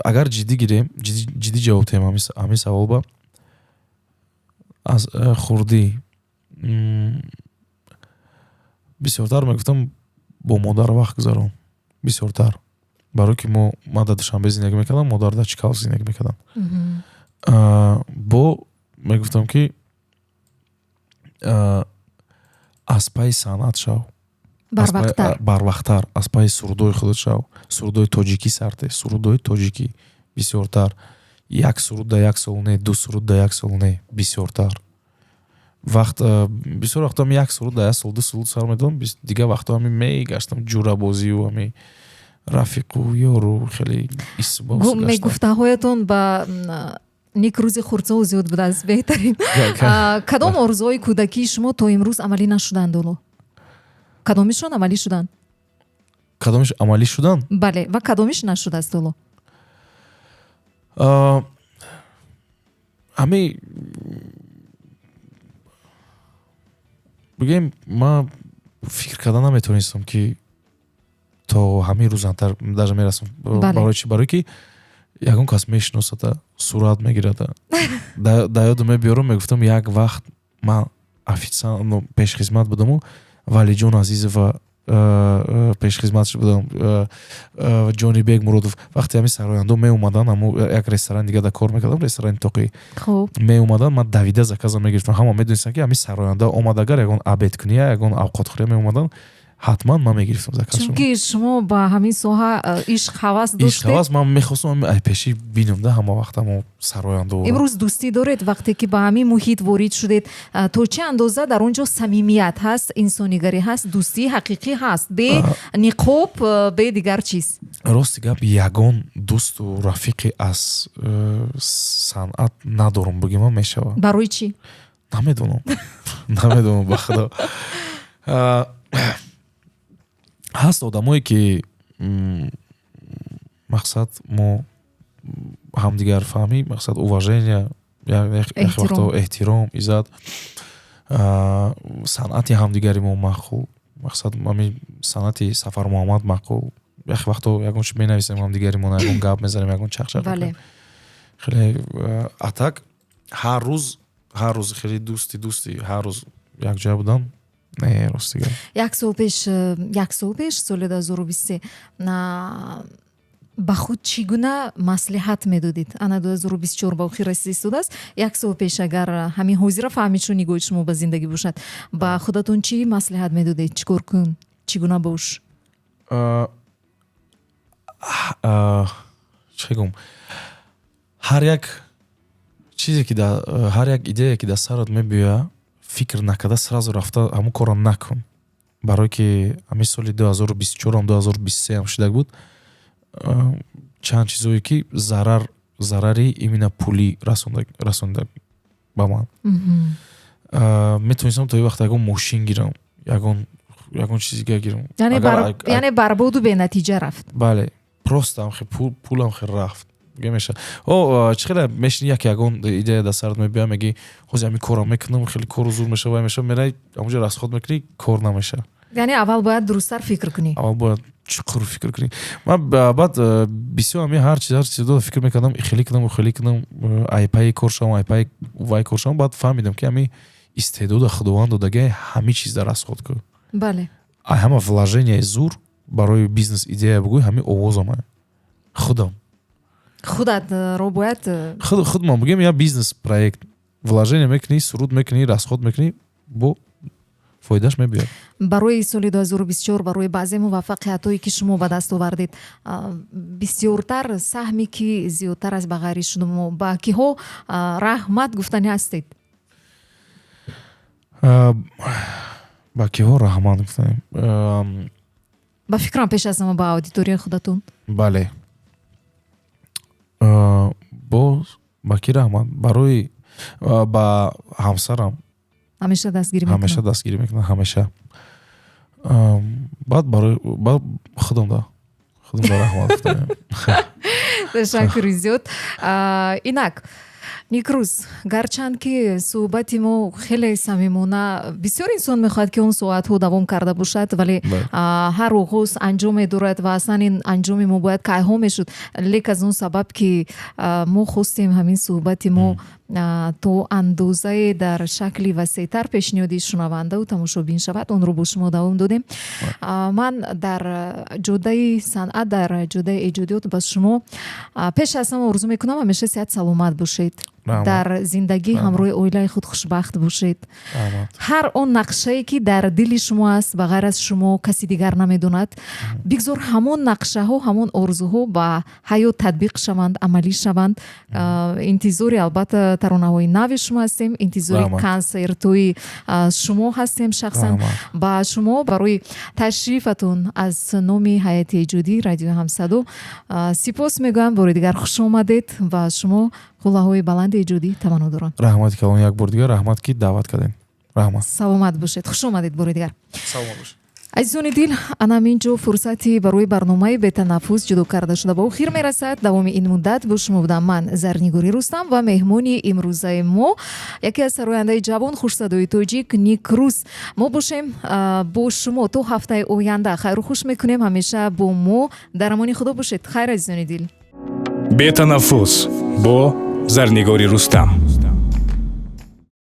Агар ҷиддӣ гирем, ҷиддӣ ҷавоб диҳем ҳамин саволба, аз хурдӣ бисёртар мегуфтам: бо модар вақт гузарон бисёртар, барое ки мо, ман дар Душанбе зиндагӣ мекардам, модар дар Чкалов зиндагӣ мекардам. Бо мегуфтам, ки аз пайи санъат шав. Барвақттар. Барвақттар аз пайи сурудҳои худат шав, сурудҳои тоҷикӣ сарте, сурудҳои тоҷикӣ бисёртар, як суруд да як сол не, ду суруд да як сол не, бисёртар вақт. Бисёр вақтҳо ҳами як суруд да як сол, ду суруд сар медодам, дигар вақтҳо ҳами мегаштам ҷурабозию ҳами рафиқу ёру хеле. Мегуфтаҳоятон ба Некрӯзи хурдсол зиёд будааст. Беҳтарин. Кадом орзуҳои кӯдакии шумо то имрӯз амалӣ нашуданд ҳоло? Кадомишон амалӣ шуданд? Кадомиш амалӣ шуданд? Бале, ва кадомиш нашудааст ҳоло? Ҳами бигем, ман фикр карда наметавонистам, ки то ҳамин рӯзантар даже мерасам. Барои чи? Барое ки ягон кас мешиносада, сурат мегирада. Да ёдам мебиёрам, мегуфтам, як вақт ман офитсиант, пешхизмат будаму Валиҷон Азизова. Пешхизматш будам. Ҷонибек Муродов, вақте ҳамин сарояндо меомаданд, ҳамо як ресторани дига да кор мекардам, ресторани тоқӣ, меомаданд, ман давида заказа мегирифтам. Ҳама медонистанд, ки ҳамин сароянда омад, агар ягон обед куния, ягон овқатхӯрия меомаданд, ҳатман ман мегирифтам заказ. Чунки шумо ба ҳамин соҳа ишқ, ҳавас доштед. Ҳавас, ман мехостам ай пеши бинам да ҳама вақт ҳамо сарояндо. Имрӯз дӯстӣ доред? Вақте ки ба ҳамин муҳит ворид шудед, то чӣ андоза дар он ҷо самимият ҳаст, инсонигарӣ ҳаст, дӯстии ҳақиқӣ ҳаст, бе ниқоб, бе дигар чиз? Рости гап, ягон дӯсту рафиқе аз санъат надорам, бигӯям мешавад. Барои чӣ? Намедонам, намедонам, ба худо. Ҳаст одамое, ки мақсад, мо ҳамдигарфаҳмӣ, мақсад, уважение, вақто эҳтиром, иззат, санъати ҳамдигари мо маъқул, мақсад, ҳамин санъати Сафармуҳаммад маъқул. Як вақто ягон чи менависем ҳамдигаримон, ягон гап мезанем, ягон чақчақ. Хеле, а так ҳар рӯз, ҳар рӯз хеле дӯсти ҳар рӯз якҷоя будан, не, рости гап. Як сол пеш, соли 2023, ба худ чӣ гуна маслиҳат медодед? Ана 2024 ба охир расида истодааст. Як сол пеш, агар ҳамин ҳозира фаҳмишу нигоҳи шумо ба зиндагӣ бошад, ба худатон чӣ маслиҳат медодед? Чӣ кор кун, чӣ гуна бош? Чӣ гум, ҳар як чизе ки ҳар як идея, ки дар сарат мебиёяд, фикр накарда сразу рафта ҳамон корро накун, барое ки ҳамин соли 2024-ам, 2023-ам шуда буд чанд чизое, ки зарари именно пулӣ расонда ба ман. Метавонистам то ин вақт ягон мошин гирам, ягон чизи дига гирам. Яъне барбоду бенатиҷа рафт. Бале, просто пулам хел рафт меша. О, чӣ хеле мешини, як ягон идея дар сарат мебиёяд, мегӣ: ҳозир ҳамин корро мекунам, хеле кору зур меша, вай меша, мерай ҳамонҷо расход мекунӣ, кор намеша. Яъне аввал бояд дурусттар фикр кунӣ. Аввал бояд чуқур фикр кунӣ. Ман баъд бисёр ҳамин ҳар чиз, ҳар чиз фикр мекардам, хеле кунам, хеле кунам, айпаи кор шавам, айпаи вай кор шавам. Баъд фаҳмидам, ки ҳамин истеъдода Худованд додагиа, ҳамин чиз дар расход кун. Ҳама вложение зур барои бизнес идея бигӯй, ҳамин овозама худам. Худатро бояд Худмон бигӯем, я бизнес проект вложение мекунӣ, суруд мекунӣ, расход мекунӣ, бо фоидааш мебиёд. Барои соли 2024, барои баъзе муваффақиятҳое, ки шумо ба даст овардед, бисёртар саҳме ки зиёдтар аст ба ғайри шумо, ба киҳо раҳмат гуфтани ҳастед? Ба киҳо раҳмат гуфтанем? Ба фикрам, пеш аз ҳама ба аудиторияи худатон. Бале, боз ба ки раҳмат? Барои ба ҳамсарам. Ҳамеша дастгирӣ? Ҳамеша дастгирӣ мекунад, ҳамеша. Баъд барои баъд худам да худам да раҳмат гуфтанем. Ташаккури зиёд. Инак, Никрӯз, гарчанд ки суҳбати мо хеле самимона, бисёр инсон мехоҳад, ки он соатҳо давом карда бошад, вале ҳар оғоз анҷоме дорад ва аслан ин анҷоми мо бояд кайҳо мешуд, лек аз он сабаб, ки мо хостем ҳамин суҳбати мо то андозае дар шакли васеътар пешниҳоди шунавандаву тамошобин шавад, онро бо шумо давом додем. Ман дар ҷодаи санъат, дар ҷодаи эҷодиёт ба шумо пеш аз ҳама орзу мекунам, ҳамеша сиҳат саломат бошед, дар зиндагӣ ҳамроҳи оилаи худ хушбахт бошед. Ҳар он нақшае, ки дар дили шумо аст, ба ғайр аз шумо каси дигар намедонад, бигзор ҳамон нақшаҳо, ҳамон орзуҳо ба ҳаёт татбиқ шаванд, амалӣ шаванд. Интизори, албатта, таронаҳои нави шумо ҳастем, интизори консертҳои шумо ҳастем. Шахсан ба шумо барои ташрифатон аз номи ҳайати эҷодии Радиои Ҳамсадо сипос мегӯям. Бори дигар хуш омадед ва шумо қуллаҳои баланди эҷодӣ таманно дорам. Раҳмати калон, як бор дигар раҳмат, ки даъват кардем, раҳмат. Саломат бошед, хуш омадед бори дигар. Саломат бошед. Азизони дил, ана ҳамин ҷо фурсати барои барномаи «Бетанаффус» ҷудо карда шуда ба охир мерасад. Давоми ин муддат бо шумо будам ман, Зарнигори Рустам, ва меҳмони имрӯзаи мо яке аз сарояндаи ҷавон, хушсадои тоҷик Никрӯз. Мо бошем бо шумо то ҳафтаи оянда хайру хуш мекунем. Ҳамеша бо мо дар амони Худо бошед. Хайр, азизони дил. «Бетанаффус» бо Зарнигори Рустам.